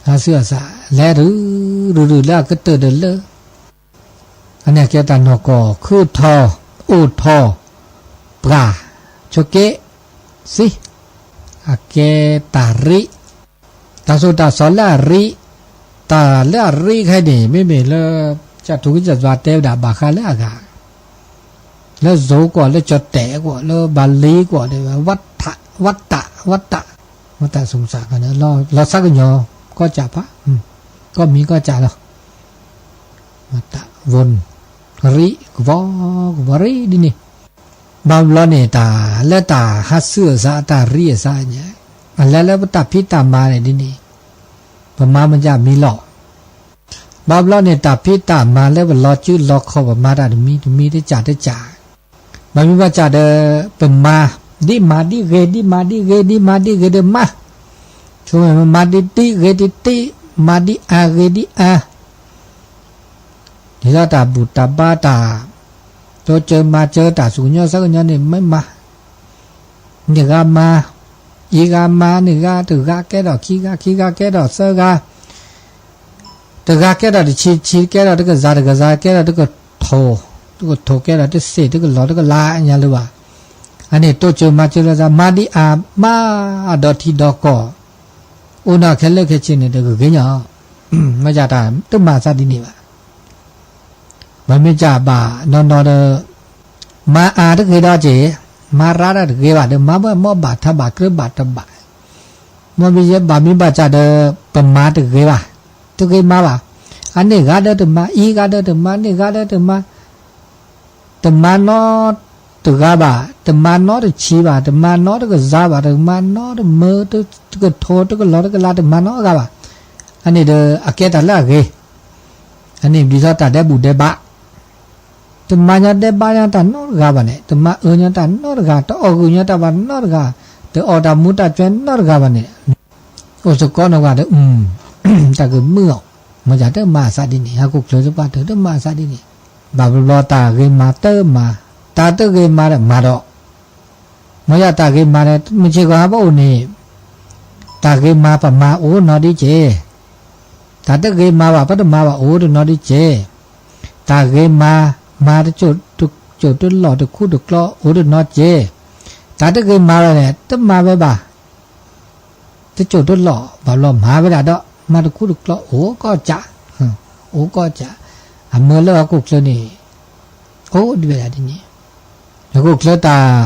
ဟးဆူအစး, လဲၤရုၢ်ရုၢ်ရုၢ်လၢအကတၢၢ်ဒီးလၢ, အန့ၣ်အကဲတၢ်နီၢ်ကီၢ်ခုၣ်ထီၣ်, အိၣ်ထီၣ်, ပှၢ်, ဆိးက့, သံ, အကဲတၢ်ရံ, တၢ်ဆိၣ်တၢ်စီလၢအရံ, တၢ်လၢအရံခဲအံၤန့ၣ် မ့မ့ၢ်လၢ, ကၢ်ထူကစၢ်ယွၤတဲဝဲဒၣ်ဘၣ်ဃးလၢအဂၤ လၢ Zoom ကွီၢ်, လၢကၠီၣ်တဲၣ်ကွီၢ်, လၢဘၤလံကွီၢ်န့ၣ်, ဝးတး, ဝးတး, ဝးတး, ဝးတးစူၤစးခါန့ၣ်, လီၤဆါကညီၤကီၢ်စဲၣ်ဖး, ကီၢ်မံၤကီၢ်စဲၣ်လီၤ, ဝးတး, ဝိၣ်, ရံ, ကဝီၤ, ကဝီၤရံဒ်န့ၣ်, ဘၣ်ဘျီန့ၣ် တၢ်လၢတၢ်ဟးဆူအစး တၢ်ရံအစးန့ၣ်, အလဲၤလၢပတၢ်ဖံးတၢ်မၤန့ၣ်ဒ်န့ၣ်, ပမၤမ့ၢ်ကၢ်မံၤလီၤ ဘၣ်ဘျီန့ၣ် တၢ်ဖံးတၢ်မၤလၢပလီၤစုလီၤခီၣ် ပမၤတၢ်တမံၤတမံၤတစဲးတစဲး, ဘၣ်မ့ၢ်ဘၣ်စးဒီး ပမၤ, ဒ်မၤဒ်ဂ့ၤ ဒ်မၤဒ်ဂ့ၤ ဒ်မၤဒ်ဂ့ၤဒီးမၤ, ဆိမိၣ်မၤဒ်တံၢ်ဂ့ၤဒ်တံၢ်, မၤဒ်အါဂ့ၤဒ်အါ, ဒ်သိးတၢ်ဘူၣ်တၢ်ဘါတၢ်, တိစၢၤမၤစၢၤတၢ် စူၢ်ကညီၤဆၢကညီၤန့ၣ် မ့ၢ်မၤ န့ၢ်ဂၤမၤ, အံၤဂၤမၤန့ၢ်ဂၤ, တဂၤကဲထီၣ်ခံဂၤ, ခံဂၤကဲထီၣ်သၢဂၤ, တဂၤကဲထီၣ်တဆံ, တဆံကဲထီၣ်တကစၢ်, တကစၢ်ကဲထီၣ်တကထိၣ်, တကထိၣ်ကဲထီၣ်တစ့ၢ်, တကလီၢ်တကလးညါလၢၤဘၣ်, အန့ၣ်တိစၢၤမၤစၢၤလိာ်သး, မၤဒ်အါမၤ, အဒီထံဒီကီၢ်, အိၣ်နီၢ်ခဲလၢာ်ခဲဆ့န့ၣ် တဂ့ၤက့ၤညီ, မ့ၢ်ယတၢ်တမၤသးဒ်န့ၣ်ဘၣ်. ဘၣ်မ့ၢ်စးဘၣ်နီၢ်နီၢ်ဒီး, မၤအါတဂ့ၤဒီးက့ၤ, မၤရါဒၣ်တဂ့ၤဘၣ်ဒီး မၤဘၣ်မ့ၢ်ဘၣ်ထးဘၣ်ကျၢၤဘၣ်တဘၣ်, မ့ၢ်ဘၣ်မ့ၢ်ဘၣ်စးဒီး, ပမၤတဂ့ၤဘၣ်, တဂ့ၤမၤဘၣ်, အန့ၢ်ဂၤဒီးတမၤ, အံၤဂၤဒီးတမၤ, န့ၢ်ဂၤဒီးတမၤ, တမၤနီတဂၤဘၣ်, တမၤနီတဆံဘၣ်, တမၤနီတကစၢ်ဘၣ်, တမၤနီတမၢ, တကထိၣ်တကလီၢ်တကလး, တမၤနီအဂၤဘၣ်, အန့ၣ်ဒီး အကဲတၢ်လၢအဂ့ၤ, အန့ၣ်ဒ်သိးတၢ်ဒဲးဘူၣ်ဒဲးဘး တမၤညီဒဲးဘးညီတၢ်နီတဂၤဘၣ်န့ၣ်, တမၤအၢညီတၢ်နီတဂၤ, တအီၣ်ဂုာ်ညီတၢ်ဘၣ်နီတဂၤ, တအီၣ်တၢ်မူတၢ်ကွဲးနီတဂၤဘၣ်န့ၣ်, အိၣ်သကိးနီၢ်ဂၤဒီး တၢ်ကမုာ်အီၤ, မ့ၢ်ယၤတမၤအသးဒ်န့ၣ်, ဟီၣ်ခိၣ်ချၢသပှၢ်တၢၢ်တမၤအသးဒ်န့ၣ်, ဘၣ်ဘျီဘျီတၢ်ဂ့ၤမၤတမၤ, တၢ်တဂ့ၤမၤဒီးမၤဒီး, မ့ၢ်ယၤတၢ်ဂ့ၤမၤဒီး မုၢ်ဆ့ၣ်ဂီၤဟါပအိၣ်န့ၣ်, တၢ်ဂ့ၤမၤပမၤအိၣ်နီတက့ၢ်, တၢ်တဂ့ၤမၤဘၣ်ပတမၤဘၣ်အိၣ်တနီတက့ၢ်, တၢ်ဂ့ၤမၤ, မၤတစိၢ်တလီၢ်တခူတကျီအိၣ်တနီတက့ၢ်, တၢ်တဂ့ၤမၤဘၣ်န့ၣ် တမၤဝဲဘၣ်, တစိၢ်တလီၢ်ဘၣ်ဘျီမၤဝဲဒၣ်ဒီး မၤတခူတကျီအိၣ်ကီၢ်စး, အိၣ်ကီၢ်စး, အမၢလၢဟီၣ်ခိၣ်ချၢန့ၣ်, အိၣ်ဒ်ဝဲဒၣ်ဒ်န့ၣ်, ဟီၣ်ခိၣ်ချၢတၢ်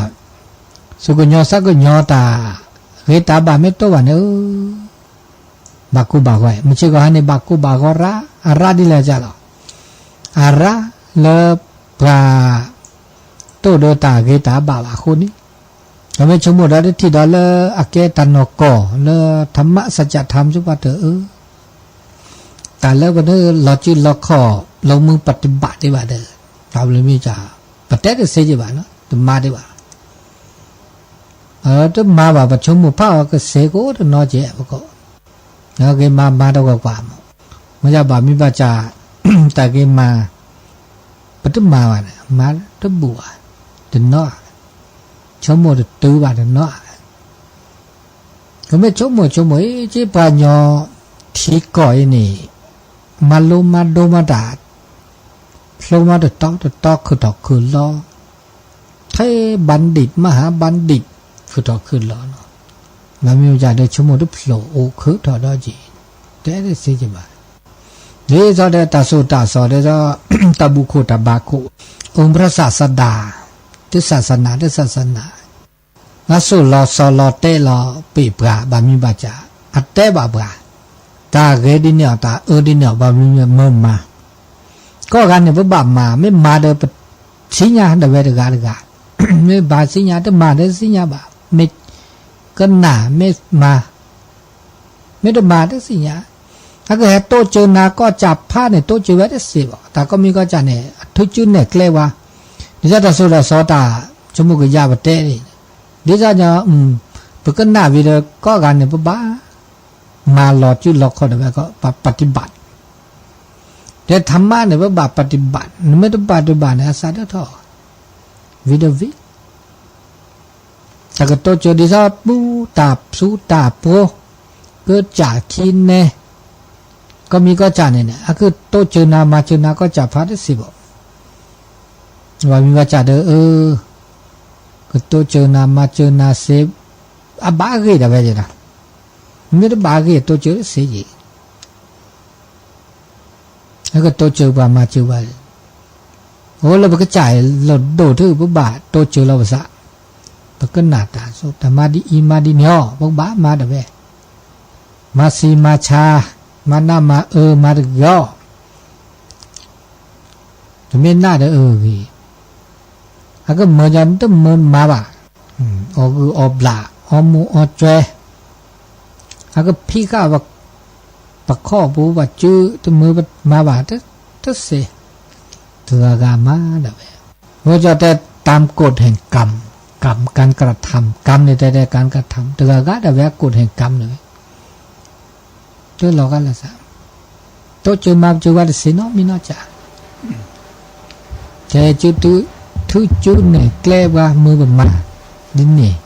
သူၣ်ကညီၤသးကညီၤတၢ်ဂ့ၤတၢ်ဘၣ်မ့ၢ်တအိၣ်ဘၣ်န့ၣ်, ဘၣ်ကိၢ်ဘၣ်ဂီၤ, မုၢ်ဆ့ၣ်ဂီၤဟါန့ၣ် ဘၣ်ကိၢ်ဘၣ်ဂီၤရၣ်, အရၣ်ဒ်လဲၣ်ကလီၤ, အရၣ်လၢပှၤတအိၣ်ဒီးတၢ်ဂ့ၤတၢ်ဘၣ်ဘၣ်အဃိန့ၣ်, ပမ့ၢ်ဆိကမိၣ်ဒီးတထံၣ်ဒီးလၢအကဲတၢ်နီၢ်ကီၢ်လၢ ထမစၢ်ကၢ်ထါ မ့ၢ်စ့ၢ်ပှၤတၢၢ်အၢ တၢ်လၢပလီၤစုလီၤခီၣ် လီၤမုၢ်ပတဘၣ်ဒံးဘၣ်ဒီး, တၢ်ဘျုးမ့ၢ်ကၢ်, ပတဲတသ့ဒံးဘၣ်နီၤ, တမၤဒံးဘၣ်, တမၤဘၣ် ပဆိကမိၣ်ဖးအီၤကစ့ၢ်ကီးတနီၤကဲးပကီၢ်, ဂ့ၤမၤမၤတဝဲကွၢ်မး, မ့ၢ်ယဘၣ်မ့ၢ်ဘၣ်ကၢ်, တၢ်ဂ့ၤမၤ, ပတမၤဘၣ်န့ၣ် မၤတဘူၣ်ဘၣ်, တနီၤ, ဆိကမိၣ်တတုၤဘၣ်တနီၤ ကမ့ၢ်ဆိကမိၣ်ဆိကမိၣ်အံၤ က့ပှၤကညီထံကီၢ်အံၤန့ၣ် မၤလိမၤဒိမၤတၢ် ဖျိမၤတတီတတီခုၣ်ထီၣ်ခုၣ်လီၤ, ထဲ bandit မဟါ bandit ခုၣ်ထီၣ်ခုၣ်လီၤလီၤ, မ့မ့ၢ်ကဒီးဆိကမိၣ်တဖျိးအိၣ်ခုၣ်ထီၣ်ဒီးက့ၤ, တဲတသ့က့ၤဘၣ်, ဒ်သိးဒီးတၢ်စိၢ်တၢ်စီၢ်ဒ်သိး တၢ်ဘူၣ်ခိၣ်တၢ်ဘါခိၣ်, အုၣ်ပြၢၢ်စၢ်စဒၣ်, တစၢ်စနၢ် တစၢ်စနၢ် အစိၢ်လီၤစီၤလီၤတဲလီၤပ့ၢ်ပှၤ ဘၣ်မံၤဘၣ်စၢ် အတဲဘၣ်ပှၤ, တၢ်ဂ့ၤဒ်န့ၣ်အီၤ တၢ်အၢဒ်န့ၣ်အီၤ ဘၣ်မံၤမၢမၤ, ကိးဂၤန့ၣ် ပဘၣ်မၤ မ့ၢ်မၤဒီးပသ့ၣ်ညါဒၣ်ဝဲတဂၤတဂၤ, မ့ၢ်ဘၣ်သ့ၣ်ညါ တမၤဒီးသ့ၣ်ညါဘၣ်, မ့ၢ်ကနၣ်မ့ၢ်မၤ မ့ၢ်တမၤတသ့ၣ်ညါ, အကဟဲတိစၢၤနၤကီၢ်စၢ်ဖးန့ၣ် တိစၢၤဝဲတသ့ဘၣ်, တၢ်ကိးမံၤကီၢ်စၢ်န့ၣ် အထုကၠူနဲၣ်ကျဲဝဲ, ဒ်သိးတၢ်စိၢ်တၢ်စီၢ်တၢ်ဆိကမိၣ်ကယၢ်ပတဲန့ၣ်, ဒ်သိးညီ ပကနၣ်ဝံၤဒီးကိးဂၤန့ၣ် ပဘၣ်မၤလီၤစုလီၤခီၣ်ဒၣ်ဝဲကီး ပ ပฏิบัติ, ဒီးထမန့ၣ် ပဘၣ် ပฏิบัติ, နမ့ၢ်တပာ်တဘၣ်န့ၣ် အသးဒၢထီၣ်, ဝံၤဒီးဝံၤ တၢ်ကတိစၢၤဒ်သိးပူတၢ်ဖျူတၢ်ဖိ, ကစၢ်ခံနဲ, ကိးမံၤကီၢ်စၢ်န့ၣ်န့ၣ် အကတိစၢၤနၤမၤစၢၤနၤကီၢ်စၢ်ဖးတသ့ဘၣ်, ဘၣ်မံၤဘၣ်စၢ်ဒီး အၢ ကတိစၢၤနၤမၤစၢၤနၤစ့, အဘၣ်အဂ့ၢ်ဒၣ်ဝဲဒၣ်, မ့ၢ်တဘၣ်အဂ့ၢ်တိစၢၤတသ့ယံၤ အကတိစၢၤပှၤမၤစၢၤပှၤ, အိၣ်လၢပကစၢ်အံၤ လီၤဒိၣ်ထူၣ် ပဘၣ်တိစၢၤလီၤပသး, ပကနၣ်တၢ်စိ တၢ်မၤဒ်အံၤမၤဒ်န့ၣ်အီၤ ပကဘၣ်မၤဒၣ်ဝဲ, မၤသံမၤဆါ, မၤနးမၤအၢမၤတဂ့ၤအီၤ, တမ့ၢ်နးဒီးအဂ့ၤ, အကမၢယၤတမၢမၤဘၣ်, အီၣ်ဂုၢ်အီၣ်ဘျၣ် အီမူးအီကၠွဲ, အကဖံးဃာ် ပခီၣ်ပူၤပစု တမၢပမၤဘၣ်တသ့, တဂၤဂၤမၤဒၣ်ဝဲ, အဃိကီတဲ ตามกฎแห่งกรรม, กรรม การกระทำ, กรรมန့ၣ်တဲတဲ การกระทำ တဂၤဂၤဒၣ်ဝဲ กฎแห่งกรรม န့ၣ်ဝဲ တလီၤဂာ်လၢသး, တိစၢၤမၤစၢၤဝဲတသ့နီတမံၤနီတစဲး, ကဲ ထုကၠူနဲၣ်ကျဲပှၤ မ့ၢ်ပမၤဒ်န့ၣ်,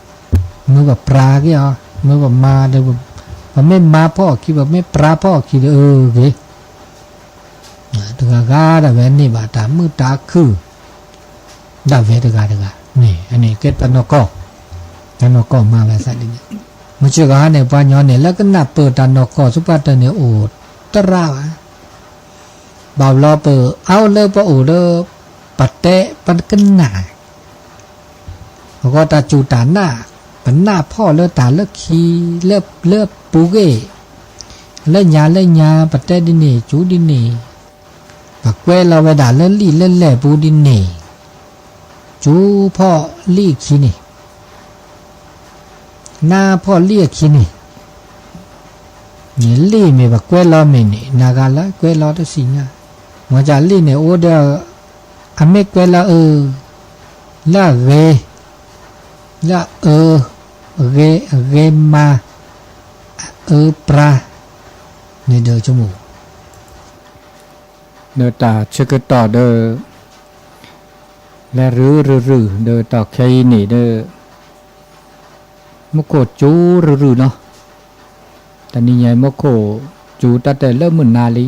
မ့ၢ်ပပြးက့ၤအီၤ, မ့ၢ်ပမၤဒီး ပမ့ၢ်မၤဖီၣ်အခံ ပမ့ၢ်ပြးဖီၣ်အခံဒီး အဂ့ၤ တဂၤဂၤဒၣ်ဝဲန့ၢ်ဘၣ်တၢ်မုာ်တၢ်ခုၣ် ဒၣ်ဝဲတဂၤတဂၤန့ၣ် အန့ၣ်ကဲတၢ်နီၢ်ကီၢ်, တၢ်နီၢ်ကီၢ်မၤဝဲသးဒ်န့ၣ်, မုၢ်ဆ့ၣ်ဂီၤဟါန့ၣ် ပှၤကညီန့ၣ် လၢကနၢ်ပၢၢ်တၢ်နီၢ်ကီၢ်သပှၢ်တၢၢ်န့ၣ် အိၣ်တရၣ်ဘၣ်, ဘၣ်ဘျီပအါအိၣ်လၢပအိၣ်လၢ ပတဲပကနၣ် အဂီၢ်တၢ်စူၢ်တၢ်နာ်, ပနၢ်ဖီၣ်လၢတၢ်လၢခံ, လၢ လၢပူၤဂ့ၢ်, လၢညါလၢညါ ပတဲဒ်န့ၣ် စူၢ်ဒ်န့ၣ်, ပကွဲးလီၤဝဲဒၣ်လၢလံာ်လၢလဲၢ်ပူၤဒ်န့ၣ်, စူၢ်ဖီၣ်လံာ်အခံန့ၣ်, နၢ်ဖီၣ်လံာ်အခံန့ၣ်, န့ၣ်လံာ်မ့ၢ်ပကွဲးလီၤမ့ၢ်န့ၣ် နဂၤလၢကွဲးလီၤတသ့ၣ်ညါ, မ့ၢ်ကလံာ်န့ၣ်အိၣ်ဒီး အမ့ၢ်ကွဲးလၢအၢ, လၢအဂ့ၤ, လၢအအၢ, အဂ့ၤ, အဂ့ၤမး, အအၢပြါ, န့ၣ်ဒီးဆိကမိၣ်, ဒီးတၢ်ဆၢကတီၢ်ဒီး လဲၤရုၢ်ရုၢ်ရုၢ်ဒီးတၢ်ခဲအံၤန့ၣ်ဒီး မူခိၣ်စူၤရုၢ်ရုၢ်နီၤ, တနံၤညါအံၤမူခိၣ်စူၤတၢ်တဲလၢမုၢ်နၤလံ,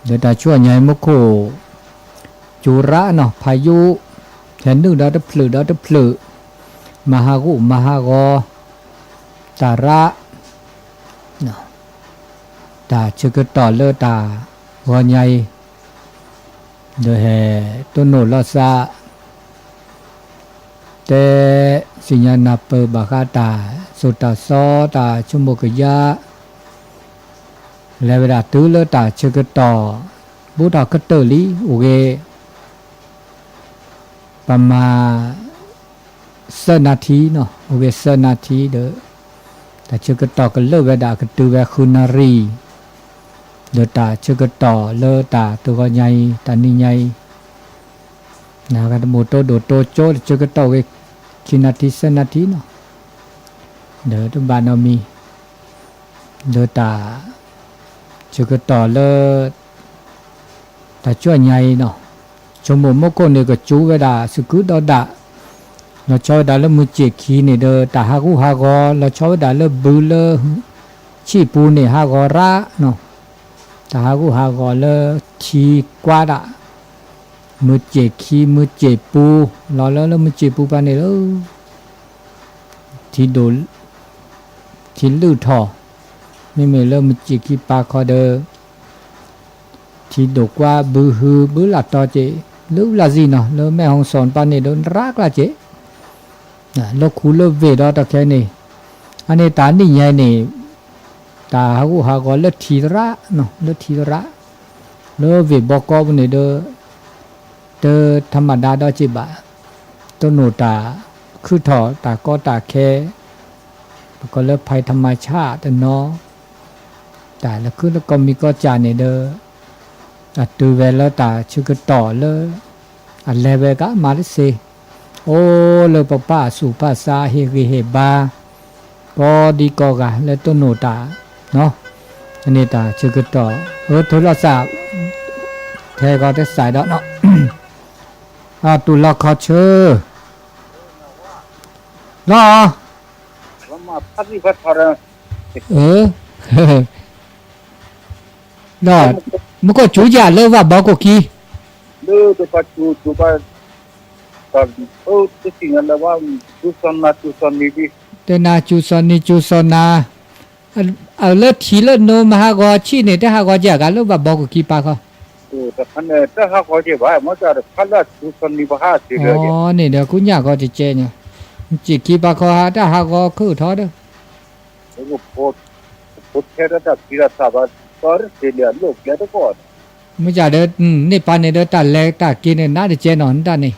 ဒီးတၢ်ဆူညါအံၤမူခိၣ် စူၤရၣ်နီၤ, ဖးယိၣ်, ဟဲနုာ်ဒီးတဖျၢၣ်ဒီးတဖျၢၣ်, မၤဟးဂူာ်မၤဟးဂီၤ, တၢ်ရၣ် တၢ်ဆၢကတီၢ်လၢတၢ်ဂီၤညါအံၤ, ဒီးဟဲတိၢ်နီၣ်လိာ်သး တဲသ့ၣ်ညါနၢ်ပၢၢ်ဘၣ်ဃးတၢ်သိၣ်တၢ်သီတၢ်ဆိကမိၣ်ကယၢ်, လဲၤဝဲဒၣ်တုၤလၢတၢ်ဆၢကတီၢ် ဘူးထီၣ်ကတၢၢ်လံ အိၣ်ဂ့ၤ ပမၤ သၢနၣ်ထံနီၤ, အိၣ်ဂ့ၤသၢနၣ်ထံဒီး တၢ်ဆၢကတီၢ်ကလၢာ်ဝဲဒၣ်ကတုၤဝဲဃုနၣ်ရံၣ်, ဒီးတၢ်ဆၢကတီၢ်လၢတၢ်တဂီၤညါအံၤ တၢ်နံၤညါအံၤ နကတမိၣ်တိဒိၣ်တိကၠိ တဆၢကတီၢ်ဝဲ ခံနၣ်ထံသၢနၣ်ထံနီၤ, ဒီးတဘၣ်နီတမံၤ, ဒီးတၢ်ဆၢကတီၢ်လၢ တၢ်ဆူညါအံၤနီၤ, ဆိကမိၣ်မူခိၣ်န့ၣ်ကစူၤဝဲဒၣ် စကုဒီဒၣ်, လီၤဆီဝဲဒၣ်လၢမုၢ်စ့ၢ်ခံန့ၣ်ဒီး တၢ်ဟးဂူာ်ဟးဂီၤ လီၤဆီဝဲဒၣ်လၢဘုလၢ ဆံၣ်ပူၤန့ၣ်ဟးဂီၤရၣ်နီၤ, တၢ်ဟးဂူာ်ဟးဂီၤလၢထံကွၢ်ဒၣ်, မုၢ်စ့ၢ်ခံ မုၢ်စ့ၢ်ပူၤ, လီၤလၢလၢမုၢ်စ့ၢ်ပူၤပှၤန့ၣ်လၢ ထံဒိၣ် ထံလုၢ်ထီၣ်, မ့မ့ၢ်လၢမုၢ်စ့ၢ်ခံပာ်ခီဒီး ထံဒိၣ်ကွၢ်ဘုဟုဘုလၢ်တီက့ၤ, လုၢ်လၢ်စံၣ်နီၤ လၢမဲၢ်ဟီၣ်စီၣ်ပာ်န့ၣ်ဒီးရၣ်ကျါက့ၤ, လၢခူလၢဝ့ၢ်ဒီးတၢ်ခဲန့ၣ်, အန့ၣ်တၢ်နံၣ်ညါအံၤန့ၣ်, တၢ်ဟးဂူာ်ဟးဂီၤလၢထံသရၣ်, လၢထံသရၣ်, လၢဝ့ၢ်ဘီကီပူၤန့ၣ်ဒီး တထမဒါဒီးက့ၤဘၣ်, တိၢ်နီၣ်တၢ်ခုၣ်ထီၣ်တၢ်ကီတၢ်ခဲ, ပကိးလၢ ภัยธรรมชาติ တနီၤ, တၢ်လၢခုလၢကီၢ်မံၤကီၢ်စၢ်န့ၣ်ဒီး, အတုၤဝဲလၢတၢ်ဆၢကတီၢ်လၢ အလဲၤဝဲကမၤတစ့ၢ်, အိၣ်လၢပပၢ်ဆူးပၢ်ဆါဟ့ၣ်ဂံၢ်ဟ့ၣ်ဘါ, ကိးဒံကိးဂၤလၢတိၢ်နီၣ်တၢ်, အန့ၣ်တၢ်ဆၢကတီၢ်, အၢ ထိၣ်လီၤစၢ်, ထဲကီးတစဲးဒီး, တူၢ်လီၤခီဆၢ, လီၤ, ဒီး မူခိၣ်စူၤယၤလၢဝၣ်ဘီခိၣ်ခံ, တနၤစူၤစီၤနံၤစူၤစီၤနၤ, အလၢထံလၢနိမၤဟးဂီၤဆံၣ်န့ၣ် တဟးဂီၤကဲဂၤလၢဝၣ်ဘီခိၣ်ခံပာ်ခီ, န့ၣ်ဒီးကူညၣ်ဂီၤတကဲညါ, စ့ၢ်ခံပာ်ခီဟးတၢ်ဟးဂီၤခုၣ်ထီဒီး မ့ၢ်စးဒီး န့ၢ်ပာ်န့ၣ်ဒီးတၢ်လဲၤတၢ်က့ၤန့ၣ် နးတကဲနီၤ နတၢ်န့ၣ်,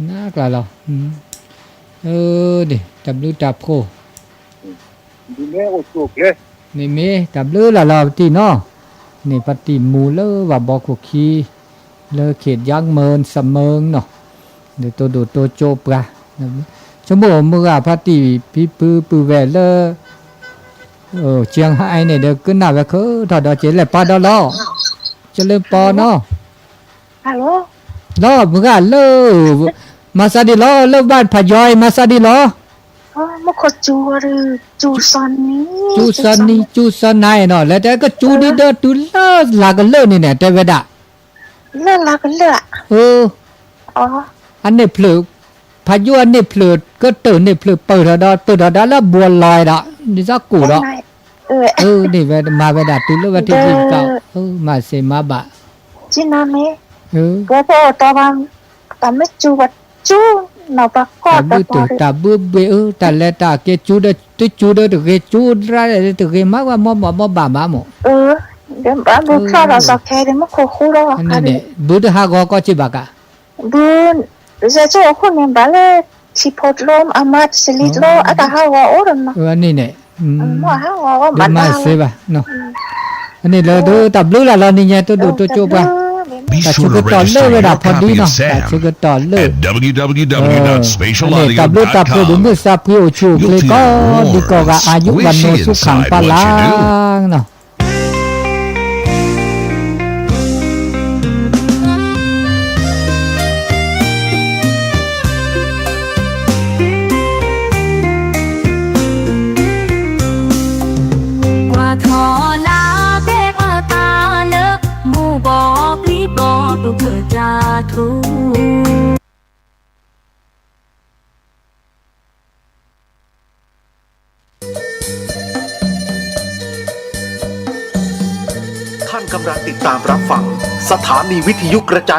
နးကျါလီၤ, တၢ်ဘျုးတၢ်ဖှိၣ်, န့ၣ်မ့ၢ်တၢ်ဘျုးလၢ်လၢ်ပတံၢ်နီၤ, န့ၣ်ပတံၢ်မူလၢဝၣ်ဘီခိၣ်ခံ, လၢ เขต ယၣ်မၢၣ် စမၢၣ်နီၤ, ဒီးတိၢ်ဒိၣ်တိၢ်ကၠိပှၤ, ဆိကမိၣ်မုၢ်ဂၤဖါတံၢ်ဖံဖုပုၢ်ဝဲၢ်လၢ ကၠ့ဟါအံၤန့ၣ်ဒီး ကနၣ်ဝဲခုၣ်ထီၣ်ဒီးက့ၤလဲၤပာ်ဒီးလီၤ, ကလၢပီနီၤ, လီၤမုၢ်ဂၤလၢ မၤစၢ်ဒံးလီၤ လၢဘၣ်ဖးယီအံၤ မၤစၢ်ဒံးလီၤ, စူၤစီၤနံၤ စူၤစီၤနၤနီၤ လဲၤတဲကစူၤဒံးဒီးတုၤလၢလၤကလၢာ်န့ၣ်န့ၣ် တဲဝဲဒၣ် လၢလၤကလၢာ်, အန့ၣ်ဖျၢၣ်, ဖးယိၣ်အန့ၣ်ဖျၢၣ် ကတၢၢ်န့ၣ်ဖျၢၣ်ပၢၢ်ထီၣ်ဒီး ပၢၢ်ထီၣ်ဒီးလၢဘှီလီၤဒီး ဒ်သိးကိၣ်ဒီး, န့ၣ်ဝဲမၤဝဲဒၣ်တုၤလၢဝဲထံၣ်ဒံးကီး, မၤစ့မၤဘၣ်, တၢ်ဘျုးတၢ်ဘျုးဘ့ၣ်အၢ တၢ်လဲၤတၢ်က့ၤစူၤဒီး တစူၤဒီးတဂ့ၤ စူၤဒၣ်တဂ့ၤ မၤဝဲမီၢ်မီၢ်မီၢ်ဘၣ်မးမး, န့ၣ်န့ၣ် ဘုတဟးဂီၤကီးစ့ၢ်ဘၣ်ကး, ဘု ယဆိကမိၣ်လၢ ထံဖိတလိ အမါတစလံတလိ အတၢ်ဟးဂီၤအိၣ်ဒီးနီၤ, န့ၣ်န့ၣ်, မ့ၢ်ဟးဂီၤဝဲဘၣ်တၢ်စ့ၢ်ဘၣ်, အန့ၣ်လၢတၢ်ဘျုးလၢ်လီၤန့ၣ် ညါတဒိၣ်တိကၠိပှၤ, တၢ်ဆၢကတီၢ်လၢဝဲဒၣ်ဖီဒံနီၤ တၢ်ဆၢကတီၢ်လၢ အန့ၣ် တၢ်ဘျုးတၢ်ဖှိၣ်ဒိၣ်မုၢ်သးဖှံအိၣ်ဆူၣ်အိၣ်ချ့ကိးဒံကိးဂၤ အါယုကနီၤဆူၣ်ခၣ်ပၢ်လၢ်နီၤ ကွၢ်ထီၣ်လၢတဲအသးလၢ မူဘီပျံၤဘီဒိၣ်ကတၢၢ်ထူ ท่านกำลังติดตามรับฟัง สถานีวิทยุกระจาย